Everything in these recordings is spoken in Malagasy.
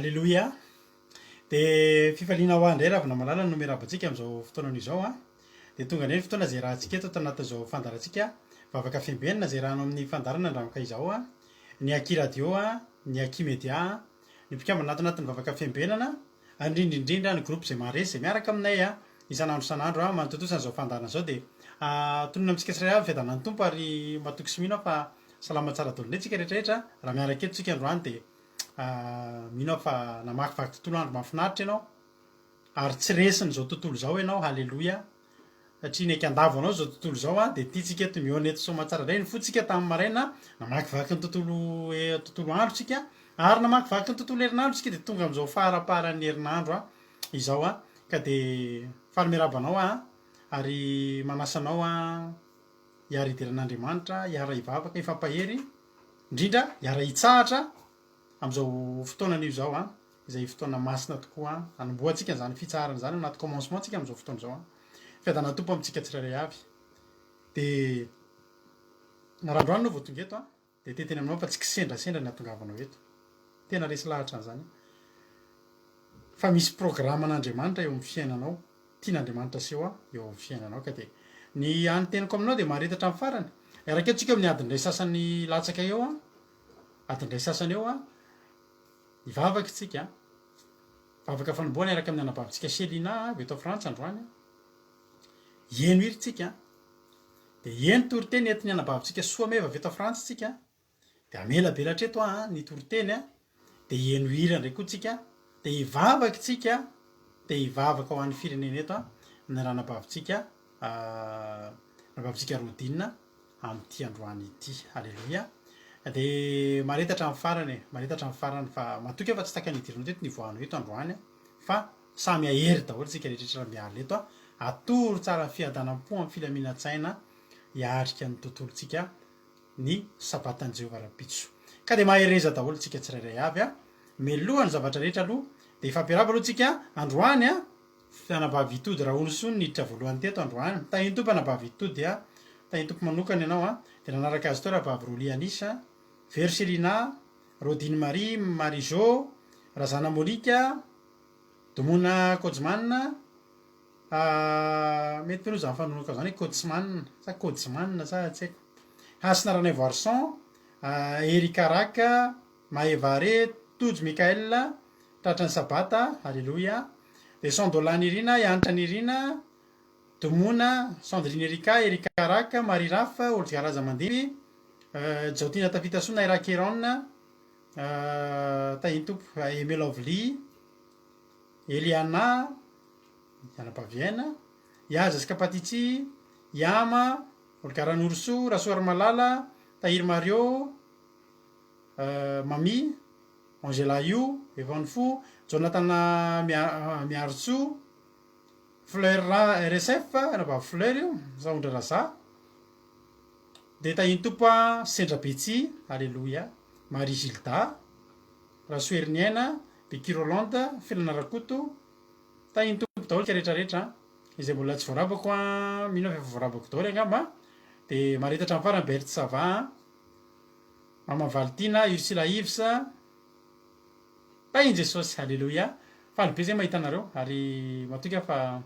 Aleloia! Dia fifaliana ho ahy indray Ravina malala no miarahaba antsika amin'izao fotoana izao an. Dia tonga indray ny fotoana izay iarahantsika eto ato anatin'izao fandaharantsika Vavaka Fiambenana izay iarahanao amin'ny fandaharana Andramaka izao an, ny Aky Radio an, ny Aky Media an, ny mpikambana ato anatin'ny Vavaka Fiambenana ary indrindra indrindra ny groupe izay maharesy izay miaraka aminay an, isan'andro isan'andro an, manatontosa an'izao fandaharana izao dia tononina amintsika tsirairay avy ny fiadanan'ny Tompo ary matoky sy mino aho fa salama tsara daholo indray tsika rehetra rehetra raha miaraka eto tsika androany dia Mino aho fa namakivaky tontolo andro mahafinaritra ianao ary tsy resin'izao tontolo izao ianao, haleloia, satria niaiky handavo anao izao tontolo izao an, dia tiantsika eto mihaona eto Soamatsara indray ny fontsika tamin'ny maraina, namakivaky ny tontolo tontolo andro tsika ary namakivaky ny tontolo herinandro tsika dia tonga amin'izao faraparan'ny herinandro an izao an, ka dia faly miarahaba anao aho ary manasa anao an hiara-hidera an'Andriamanitra, hiara-hivavaka, hifampahery. Indrindra hiara-hitsahatra amin'izao fotoana anio izao an, izay fotoana masina tokoa an, hanombohantsika an'izany fitsaharana izany ao anaty commencement tsika amin'izao fotoana izao an. Fiadanan'ny Tompo amintsika tsirairay avy. Dia raha androany ianao vao tonga eto an, dia te hiteny aminao fa tsy kisendrasendra ny hahatongavanao eto. Tena resy lahatra an'izany aho. Fa misy programan'Andriamanitra eo amin'ny fiainanao. tian'Andriamanitra aseho eo amin'ny fiainanao ka dia ny hany teniko aminao dia mahareta hatramin'ny farany. Hiaraka eto tsika amin'ny adiny iray sasany latsaka eo an, adiny iray sasany eo an, hivavaka isika, vavaka fanombohana hiaraka amin'ny anabavintsika Chelina avy eto Frantsa androany an, hieno hira tsika, dia hieno toriteny entin'ny anabavintsika Soameva avy eto Frantsa tsika, Dia hamelabelatra eto aho ny toriteny a, dia hiheno hira indray koa tsika, dia hivavaka tsika, dia hivavaka ho an'ny firenena eto a, ny ranabavintsika, ranabavintsika Rodine amin'ity androany ity. Aleloia. Dia mahareta hatramin'ny farany e, mahareta hatramin'ny farany fa matoky aho fa tsy takany hidiranao teto ny hivoahanao eto androany fa samy hahery daholo tsika rehetra rehetra miala eto a, atoro tsara ny fiadanam-po amin'ny filaminan-tsaina hiarika ny tontolontsika ny Sabatan'i Jehovah rahampitso. Ka dia mahereza daholo tsika tsirairay avy a! Meloha ny zavatra rehetra aloha dia hifampiarahaba aloha tsika androany a! Anabavy Itody Raolosoa no niditra voalohany teto androany. Tahin'ny Tompo anabavy Itody a! Tahin'ny Tompo manokana ianao a! Dia nanaraka azy teo rahavavy Rolly Anissa, Vero Selina, Rodine Marie, Marie Jo, Razana Monica, Domona Kojman, Mety aloha izany fanononako izany hoe Kotsman sa Kodzman sa tsy haiko. Hasina Ranaivoarison, Eric Araka, Maeva Re, Tojo Mickaël, Tratran'ny Sabata, Aleloia, dia Sandola Nirina, Hanitra Nirina, Domona, Sandrine Erika, Eric Araka, Marie Raf, Olga Razamandimby, Jaotina Tafitasoa, Naira Keron, Tahintompo, Aimé Lovely, Eliana, Anabavy Aina, Iaza sy Kapatitsy, Iama, Olga Ranorosoa, Rasoarimalala, Tahiry Mario, Mami, Angela Io, Evan Fo, Jonathan Miarintsoa, Fleur RSF, Anabavy Fleur io, Sahondra Raza, dia Tahian'ny Tompo Sendra Betsy, Aleloia, Marie Gilda, Rasoheriniaina, Becky Rolande, Felana Rakoto, Tahin'ny Tompo daholo isika rehetra rehetra an! Izay mbola tsy voarabako an, mino aho fa efa voarabako daholo angamba an! Dia mahareta hatramin'ny farany Berthe ça va an! Maman Valitiana, Ursula Yves, Tahin'i Jesosy! Aleloia! Faly be zay mahita anareo ary matoky aho fa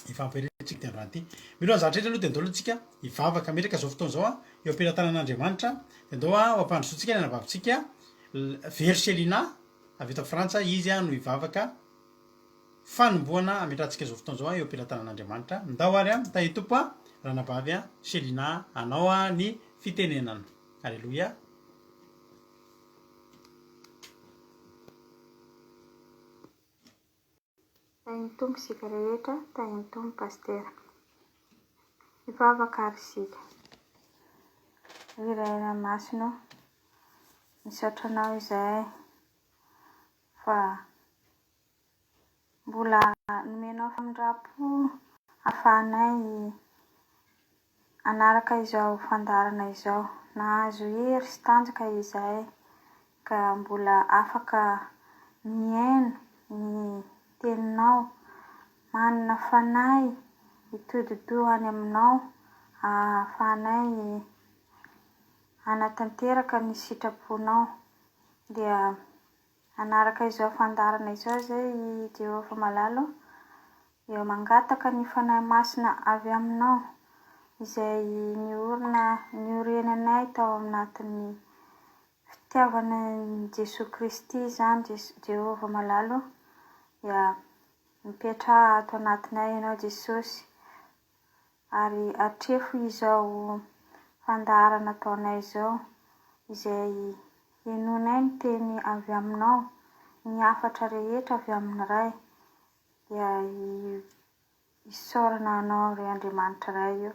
hifampiretsika ity androany ity. Mialohan'ny zavatra rehetra aloha dia ndao aloha tsika hivavaka hametraka izao fotoana izao eo am-pelatanan'Andriamanitra. Dia ndao ho ampandrosoantsika ny anabavintsika Vero Selina avy eto Frantsa, izy no hivavaka fanombohana hametrahantsika izao fotoana izao eo am-pelatanan'Andriamanitra. Ndao ary tahin'ny Tompo ranabavy Selina anao ny fitenenana. Aleloia. Tahin'ny Tompo isika rehetra, tahin'ny Tompo Pasitera. Hivavaka ary isika. Ry Ray any Masina ô, misaotra Anao izahay fa mbola nomenao famindram-po ahafahanay Hanaraka izao fandaharana izao. Nahazo hery sy tanjaka izahay ka mbola afaka mihaino ny teninao. Manana fanahy hitodi-doha any aminao ahafahanay hanatanteraka ny sitraponao. Dia. Hanaraka izao fandaharana izao izay i Jehovah malala ô, dia mangataka ny Fanahy Masina avy Aminao izay niorina niorenanay tao anatin'ny fitiavana an'i Jesoa Kristy izany Jehovah malala ô, dia mipetraha ato anatinay Ianao Jesosy Ary atrefo izao fandaharana ataonay izao, izay henoinay ny teny avy Aminao, ny hafatra rehetra avy amin'ny Ray, dia isaorana Anao, ry Andriamanitra Ray o.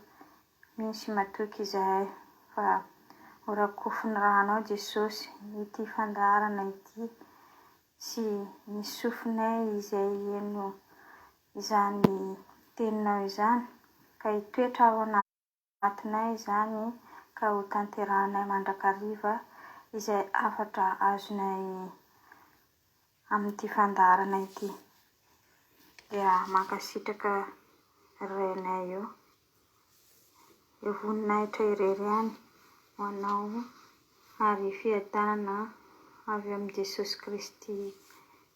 Mino sy matoky izahay fa ho rakofin'ny Rànao, Jesosy, ity fandaharana ity sy ny sofinay izay heno izany teninao izany, ka hitoetra ao anatinay izany ka ho tanterahanay mandrakariva izay hafatra azonay amin'ity fandaharana ity. Dia mankasitraka Rainay o. Eo voninahitra irery ihany ho anao ary fiadanana avy amin'i Jesosy Kristy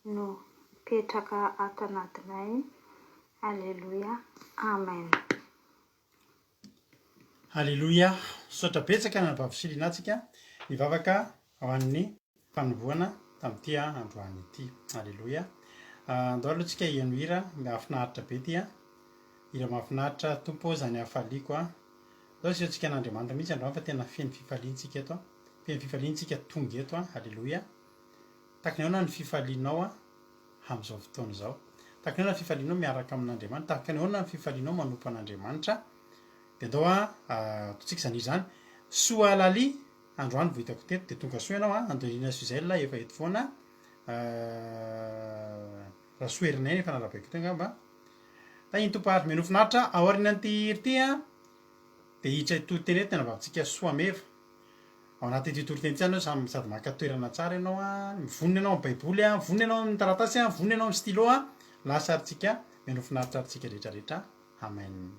no mipetraka ato anatinay. Aleloia. Amen. Aleloia. Misaotra betsaka anabavy Shilina tsika nivavaka ho an'ny fanombohana tamin'ity androany ity. Aleloia. Andao aloha tsika hihaino hira mahafinaritra be ity an. Hira mahafinaritra, Tompo ô izany hafaliako an. Andao asehontsika an'Andriamanitra mihitsy androany fa tena feno fifaliana tsika eto an. Feno fifaliana tsika tonga eto an. Aleloia. Tahaka ny ahoana ny fifalianao an amin'izao fotoana izao? Tahaka ny ahoana ny fifalianao miaraka amin'Andriamanitra? Tahaka ny ahoana ny fifalianao manompo an'Andriamanitra? Dia andao an, ataontsika izany hira izany. Soa Lali. Androany vao hitako teto dia tonga soa ianao a, Angelina Suzelle efa eto foana, Rasoa Herinay efa narabaiko teo angamba. Tahin'ny Tompo ary mino finaritra ao aorianan'ity hira ity a, dia hiditra hitory teny eto ny anabavintsika Soameva. Ao anatin'ity toriteny ity zany ianao sady maka toerana tsara ianao a, mivonona ianao amin'ny baiboly a, mivonona ianao amin'ny taratasy a, mivonona ianao amin'ny stylo a, lasa ary tsika, mino finaritra ary tsika rehetra rehetra. Amen.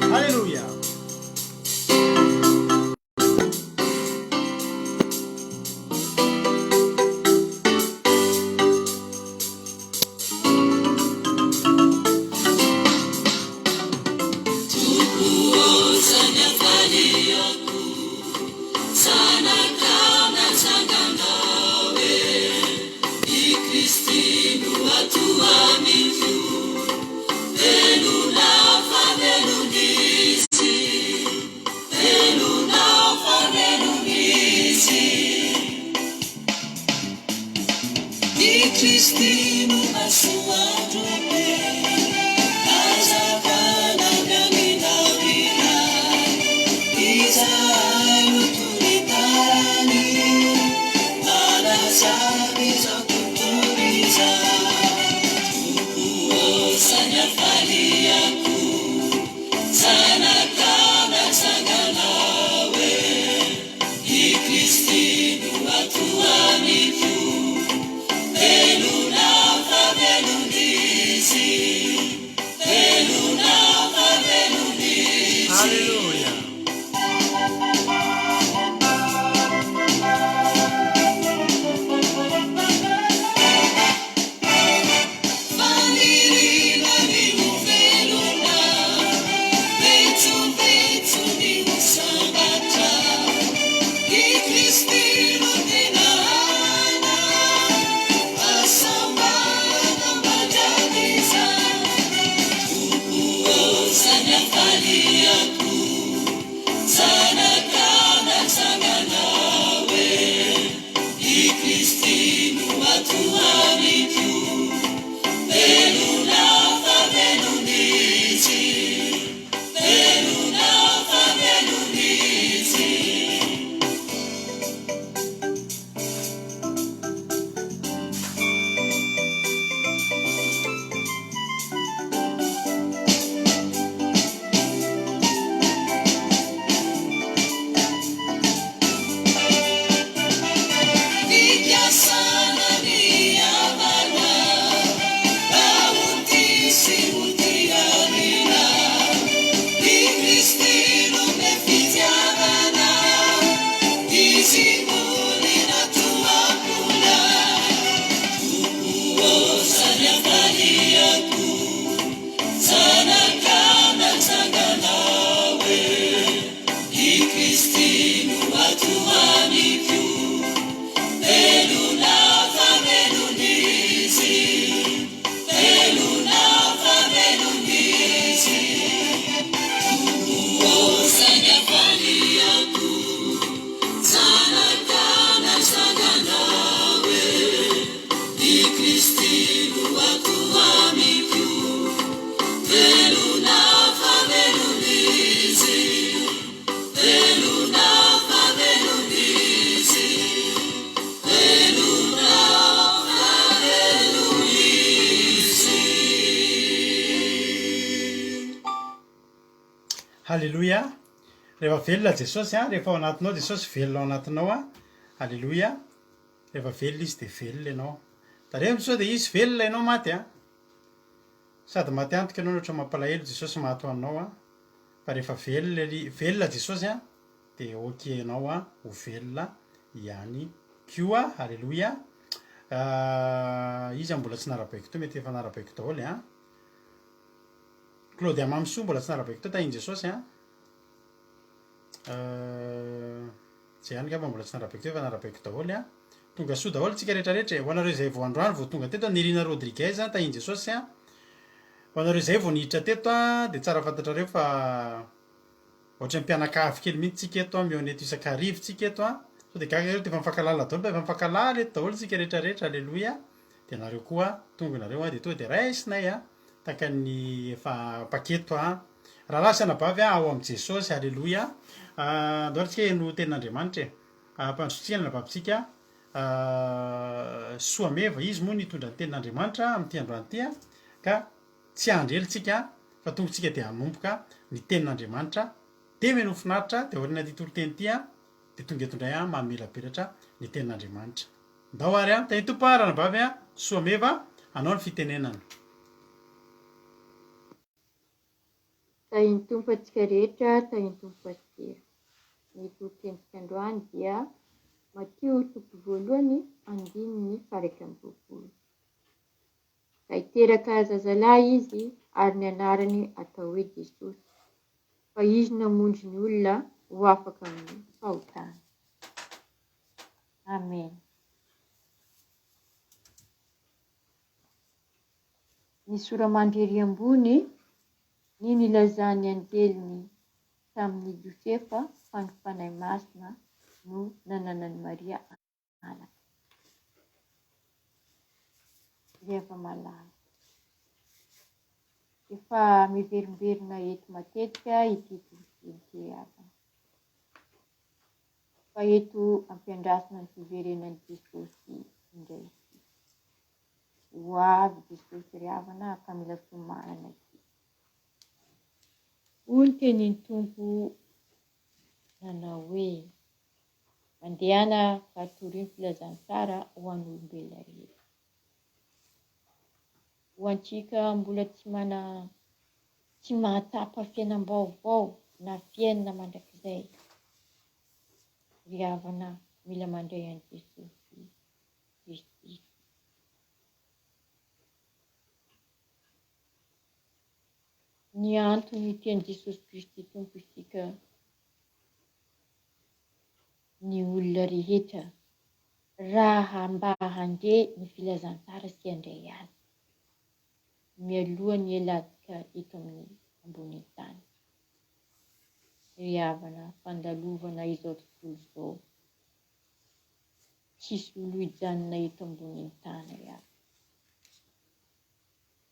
Haleloia! Haleloia! Rehefa velona Jesosy an, rehefa ao anatinao Jesosy, velona ao anatinao an. Haleloia! Rehefa velona Izy dia velona ianao. Tarehiny sao dia Izy velona ianao maty an. Sady maty antoka ianao no ohatra mampalahelo Jesosy maty ho anao an. Fa rehefa velona velona Jesosy an, dia ok ianao an, ho velona ihany koa. Haleloia! Iza mbola tsy narabaiko teo, mety efa narabaiko daholo an. Claudia Mamisoa mbola tsy narabaiko teo tahin'i Jesosy an. Zay ihany ngamba mbola tsy narabaiko teo fa narabaiko daholo an. Tonga soa daholo tsika rehetra rehetra e. Ho anareo izay vao androany vao tonga teto, Nirina Rodriguez an, tahin'i Jesosy an. Ho anareo izay vao niditra teto an, dia tsara fantatrareo fa ohatran'ny mpianakavy kely mihitsy tsika eto an, mihaona eto isan-karivo tsika eto an. Sao dia gaga nareo dia efa mifankahalala daholo fa efa mifankahalala eto daholo tsika rehetra rehetra, aleloia. Dia nareo koa tonga nareo an, dia tonga dia raisinay an. Tahaka ny efa mpaketo a. Rahalahy sy anabavy a, ao amin'i Jesosy, Aleloia. Andao ary tsika heno tenin'Andriamanitra e. Ampandrosotsika ny anabavintsika Soameva, izy moa nitondra ny tenin'Andriamanitra amin'ity androany ity a, ka tsy handry ela tsika fa tonga tsika dia hanomboka ny tenin'Andriamanitra, dia mino ho finaritra, dia aorian'ity toriteny ity a, dia tonga eto indray aho mamelabelatra ny tenin'Andriamanitra. Ndao ary an, Tahin'ny Tompo an, ranabavy an, Soameva, anao ny fitenenana. Tahin'ny Tompo antsika rehetra, tahin'ny Tompo Pasitera. Ny toritentsika androany dia Matio toko voalohany andininy faha-21. Ka hiteraka zazalahy izy ary ny anarany atao hoe Jesosy, fa izy no hamonjy ny olona ho afaka amin'ny fahotana. Amen. Ny sora-mandry ery ambony ny nilazan'ny anjeliny tamin'i Josefa fa ny Fanahy Masina no nananan'i Maria anaka. Ry hava-malala, efa miverimberina eto matetika ity toriteny ity ry havana. Fa eto ampiandrasana ny fiverenan'i Jesosy indray isika. Ho avy Jesosy ry havana ka mila fiomanana isika. Hoy ny tenin'ny Tompo nanao hoe, Mandehana ka torio ny filazantsara ho an'olombelona rehetra. Ho antsika mbola tsy mana tsy mahatsapa fiainam-baovao na fiainana mandrakizay, ry havana mila mandray an'i Jesosy Kristy. Ny antony tian'i Jesosy Kristy Tompo isika ny olona rehetra raha mba handre ny filazantsara sy handray azy mialoha ny hialantsika eto amin'ny ambonin'ny tany. Ry havana, fandalovana izao tontolo izao. Tsisy olo hijanona eto ambonin'ny tany ry havana.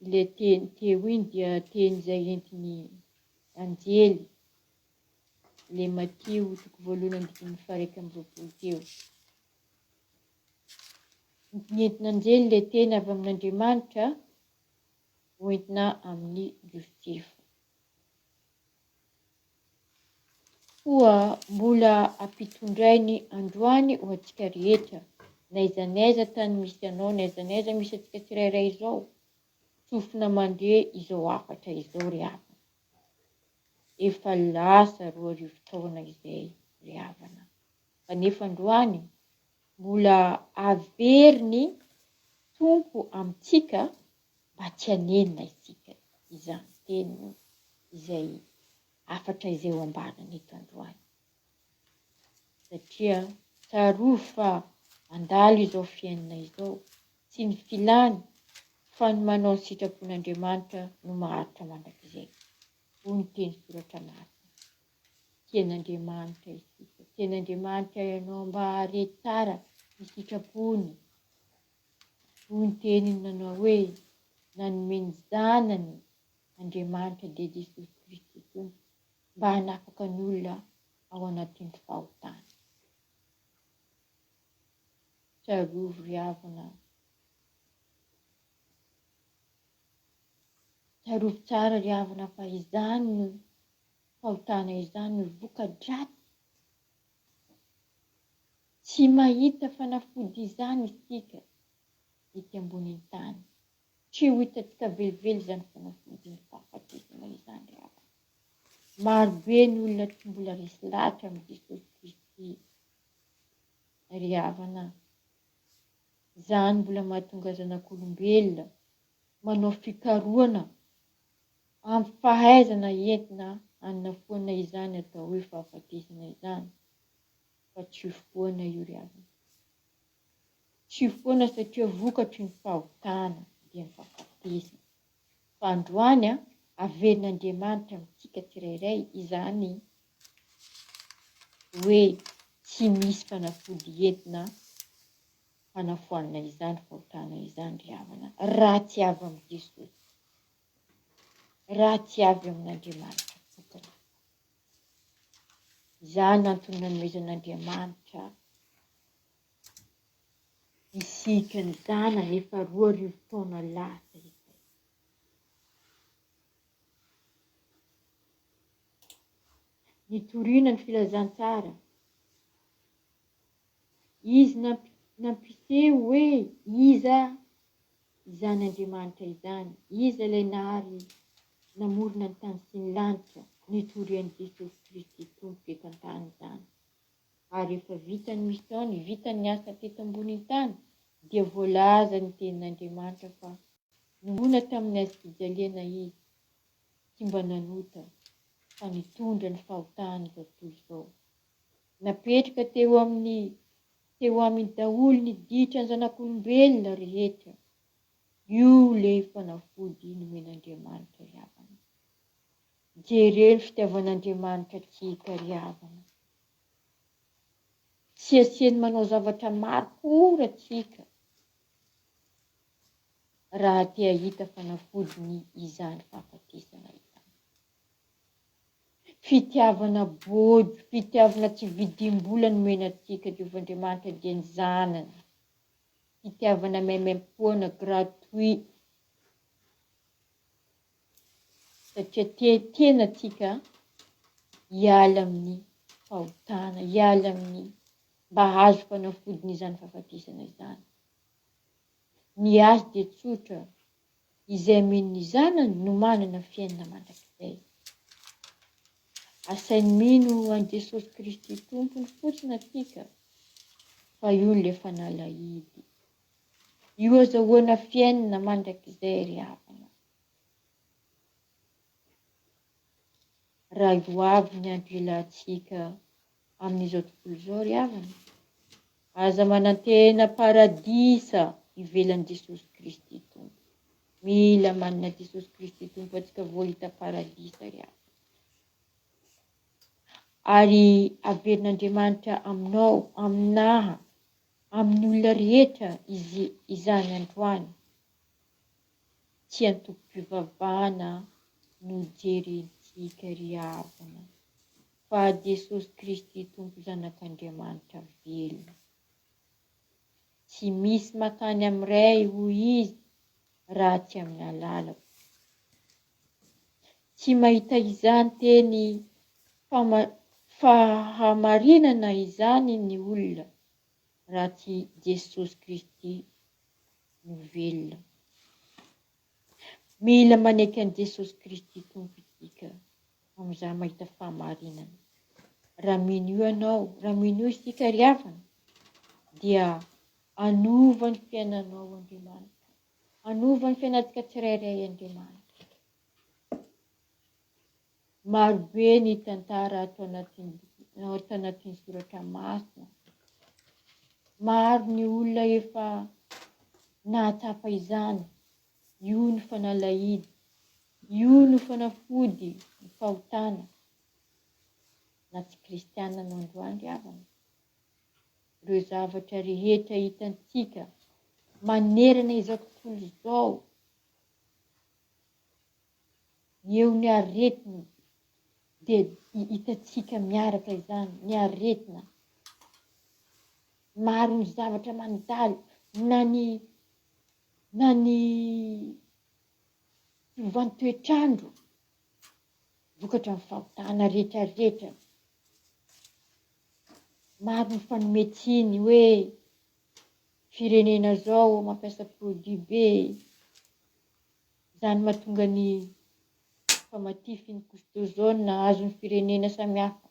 Ilay teny teo iny dia teny izay entin'ny anjely Ilay Matio toko voalohany andininy faha-21 teo. Nentin'anjely ilay teny avy amin'Andriamanitra hoentina amin'i Josefa. Koa mbola ampitondrainy androany ho antsika rehetra, n'aiza n'aiza tany misy anao, n'aiza n'aiza misy antsika tsirairay izao, sofina mandre izao hafatra izao ry havana. Efa lasa 2000 taona izay ry havana, kanefa androany mbola averin'ny Tompo amintsika mba tsy hanenina isika izany teniny izay hafatra izay ho ambarany eto androany. Satria tsarovy fa mandalo izao fiainana izao, tsy ny filany fa ny manao ny sitrapon'Andriamanitra no maharitra mandrakizay, hoy ny teny soratra masina. Tian'Andriamanitra isika, tian'Andriamanitra ianao mba hahare tsara ny sitrapony. Hoy ny teniny nanao hoe, nanome ny Zanany Andriamanitra dia Jesosy Kristy Tompo mba hanafaka ny olona ao anatin'ny fahotana. Tsarovy ry havana, tsarovy tsara ry havana fa izany no. fahotana izany ny voka-dratsy. Tsy mahita fanafody izany isika ety ambonin'ny tany. Tsy ho hitantsika velively izany fanafodin'ny fahafatesana izany ry havana. Maro be ny olona tsy mbola resy lahatra amin'i Jesosy Kristy ry havana. Izany mbola mahatonga zanak'olombelona manao fikarohana amin'ny fahaizana entina hanafoana izany atao hoe fahafatesana izany, fa tsy foana io ry havana. Tsy foana satria vokatry ny fahotana dia ny fahafatesana. Fa androany averin'Andriamanitra amintsika tsirairay izany hoe tsy misy fanafody entina hanafoanana izany fahotana izany ry havana raha tsy avy amin'i Jesosy, raha tsy avy amin'Andriamanitra tokana. Izany antony nanomezan'Andriamanitra isika ny Zanany efa 2000 taona lasa izay. Nitoriana ny filazantsara. Izy nampiseho hoe iza izany Andriamanitra izany, iza ilay nahary namorona ny tany sy ny lanitra, nitorian'i Jesosy Kristy Tompo teto an-tany izany. Ary rehefa vita ny mission-ny, vita ny asa teto ambonin'ny tany, dia voalaza ny tenin'Andriamanitra fa nongona tamin'ny hazofijaliana Izy, tsy mba nanota, fa nitondra ny fahotan'izao tontolo izao. Napetraka teo amin'ny teo aminy daholo ny ditran'ny zanak'olombelona rehetra. Io le fanafody nomen'Andriamanitra ry havana. Jereo ny fitiavan'Andriamanitra antsika ry havana. Tsy asiany manao zavatra maro koa antsika raha te hahita fanafodiny izany fahafatesana izany. Fitiavana bojo, fitiavana tsy vidim-bola nomena antsika Jehovah Andriamanitra dia ny Zanany. Fitiavana maimaimpoana, gratuit. Satria te tena antsika hiala amin'ny fahotana, hiala amin'ny mba hahazo fanafodin'izany fahafatesana izany. Ny azy dia tsotra, Izay mino ny Zanany no manana fiainana mandrakizay. Asainy mino an'i Jesosy Kristy Tompony fotsiny atsika fa io ilay fanalahidy. Io azahoana fiainana mandrakizay ry havana. Raha ho avy ny andro hialantsika amin'izao tontolo izao ry havana, aza manantena paradisa ivelan'i Jesosy Kristy Tompo. Mila manana Jesosy Kristy Tompo antsika vao hita paradisa ry havana. Ary averin'Andriamanitra aminao, aminaha, amin'ny olona rehetra izy izany androany. Tsy antokom-pivavahana no jerentsika ry havana fa Jesosy Kristy Tompo Zanak'Andriamanitra velona. Tsy misy makany amin'ny Ray hoy Izy raha tsy amin'ny alalako. Tsy mahita izany teny fahamarinana izany ny olona raha tsy Jesosy Kristy no velona. Mila manaiky an'i Jesosy Kristy Tompo isika amin'izany mahita fahamarinana. Raha mino io ianao, raha mino io isika ry havana, dia hanova ny fiainanao Andriamanitra. Hanova ny fiainantsika tsirairay Andriamanitra. Maro be ny tantara ato anatin'ny ato anatin'ny soratra masina. Maro ny olona efa nahatsapa izany. Io no fanalahidy, io no fanafody ny fahotana. Na tsy kristiana no androany ry havana. Ireo zavatra rehetra hitantsika manerana izao tontolo izao Eo ny aretina dia hitantsika miaraka izany, ny aretina. Maro ny zavatra mandalo na ny na ny fiovan'ny toetr'andro. Vokatra ny fahotana rehetra rehetra. Maro ny fanome tsiny hoe firenena zao mampiasa produit be, izany mahatonga ny famatify ny couche d'ozone azon'ny firenena samihafa.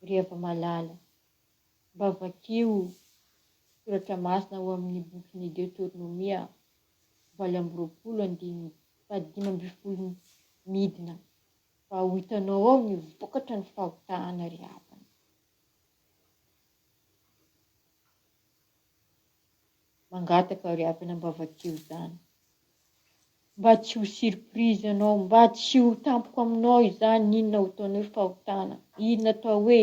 Ry hava-malala, mba vakio soratra masina ao amin'ny bokin'ny Deoteronomia 28 andininy faha-15 midina fa ho hitanao ao ny vokatra ny fahotana ry havana. Mangataka ry havana mba vakio izany. Mba tsy ho surprise ianao, mba tsy ho tampoka aminao izany inona ho ataonao hoe fahotana, inona atao hoe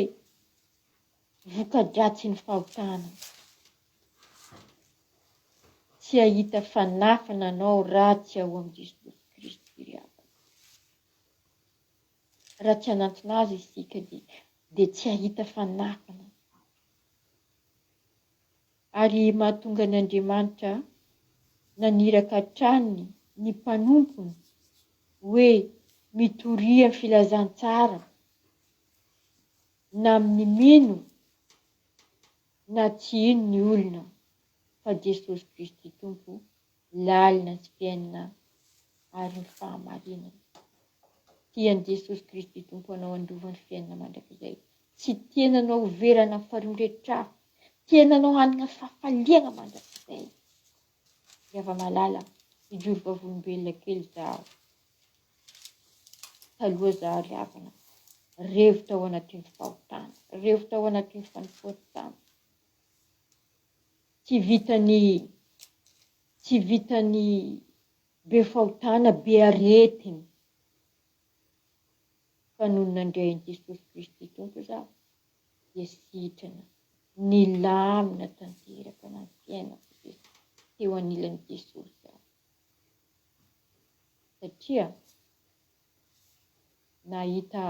voka-dratsin'ny fahotana. Tsy hahita fanafana anao raha tsy ao amin'i Jesosy Kristy ry havana. Raha tsy hanantona Azy isika dia dia tsy hahita fanafana. Ary mahatonga an' Andriamanitra naniraka hatrany ny mpanompony hoe mitoria ny filazantsara na amin'ny mino na tsy hino ny olona fa Jesosy Kristy Tompo lalina sy fiainana ary ny fahamarinana. Tian'i Jesosy Kristy Tompo anao handova ny fiainana mandrakizay. Tsy tiany anao ho very any amin'ny farihy mirehitra afo. Tiany anao hanana fahafaliana mandrakizay. Ry hava-malala, hijoro vavolombelona kely izaho. Taloha izaho ry havana, revo tao anatin'ny fahotana, revo tao anatin'ny fanompoan-tsampy. Tsy vitan'ny tsy vitan'ny be fahotana, be aretina. Fa nony nandray an'i Jesosy Kristy Tompo izaho dia sitrana, nilamina tanteraka na ny fiainako dia teo anilan'i Jesosy aho. Satria nahita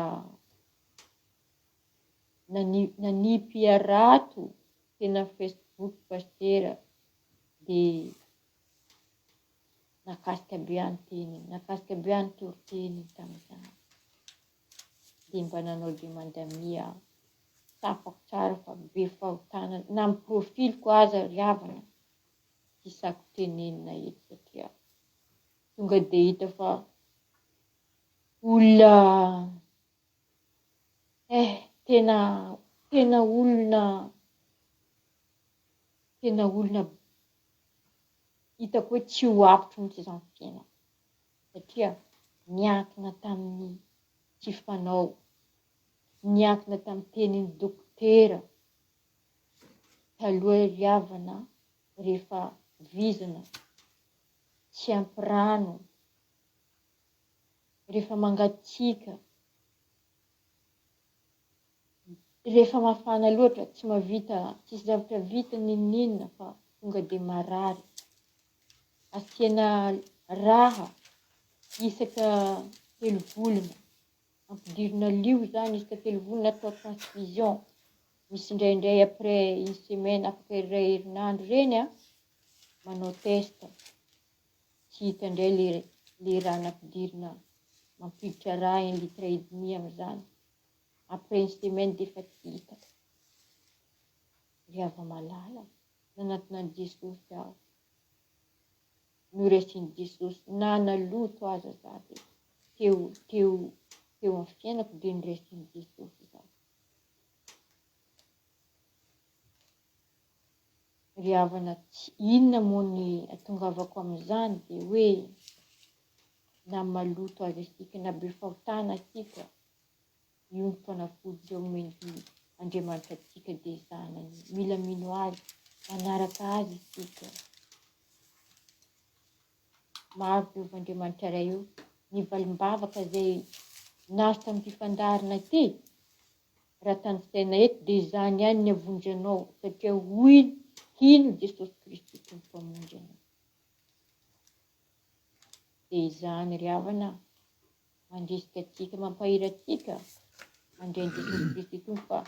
nanipy harato tena Facebook pasitera dia nakasika be ahy ny teniny, nakasika be ahy ny toriteniny tamin'izany. Dia mba nanao demande amie aho. Tsapako tsara fa be fahotana, na ny profil-ko aza ry havana tsy sako tenenina eto satria tonga dia hita fa olona eh tena tena olona tena olona hitako hoe tsy ho avotro mihitsy izany fiainako satria niankina tamin'ny tsy fanao, niankina tamin'ny tenin'ny dokotera taloha ry havana rehefa vizana, tsy ampy rano, rehefa mangatsiaka, rehefa mafana loatra tsy mahavita, tsisy zavatra vita n'inon'inona fa tonga dia marary. Asiana raha isaka telo volana, ampidirina lio izany isaka telo volana atao transfusion, misy indraindray après une semaine afaka iray herinandro ireny an, manao test, tsy hita indray le le raha nampidirina, mampiditra rà un litre et demi amin'izany, après une semaine dia efa tsy hita. Ry hava-malala, nanatona an'i Jesosy aho, noresin'i Jesosy na naloto aza za dia teo teo teo amin'ny fiainako dia noresin'i Jesosy za. Ry havana tsy inona moa ny atongavako amin'izany dia hoe na maloto aza isika na be fahotana isika io ny fanafody izay omen'i Andriamanitra antsika dia zanany mila mino azy manaraka azy isika maro Jehovah Andriamanitra Ray o ny valim-bavaka izay nazo tamin'ity fandaharana ity Raha tanisaina eto dia izany ihany ny havonjy anao satria hoy hino Jesosy Kristy Tompo Mpamonjy anao. Dia izany ry havana mandrisika antsika, mampahery antsika handray an'i Jesosy Kristy Tompo fa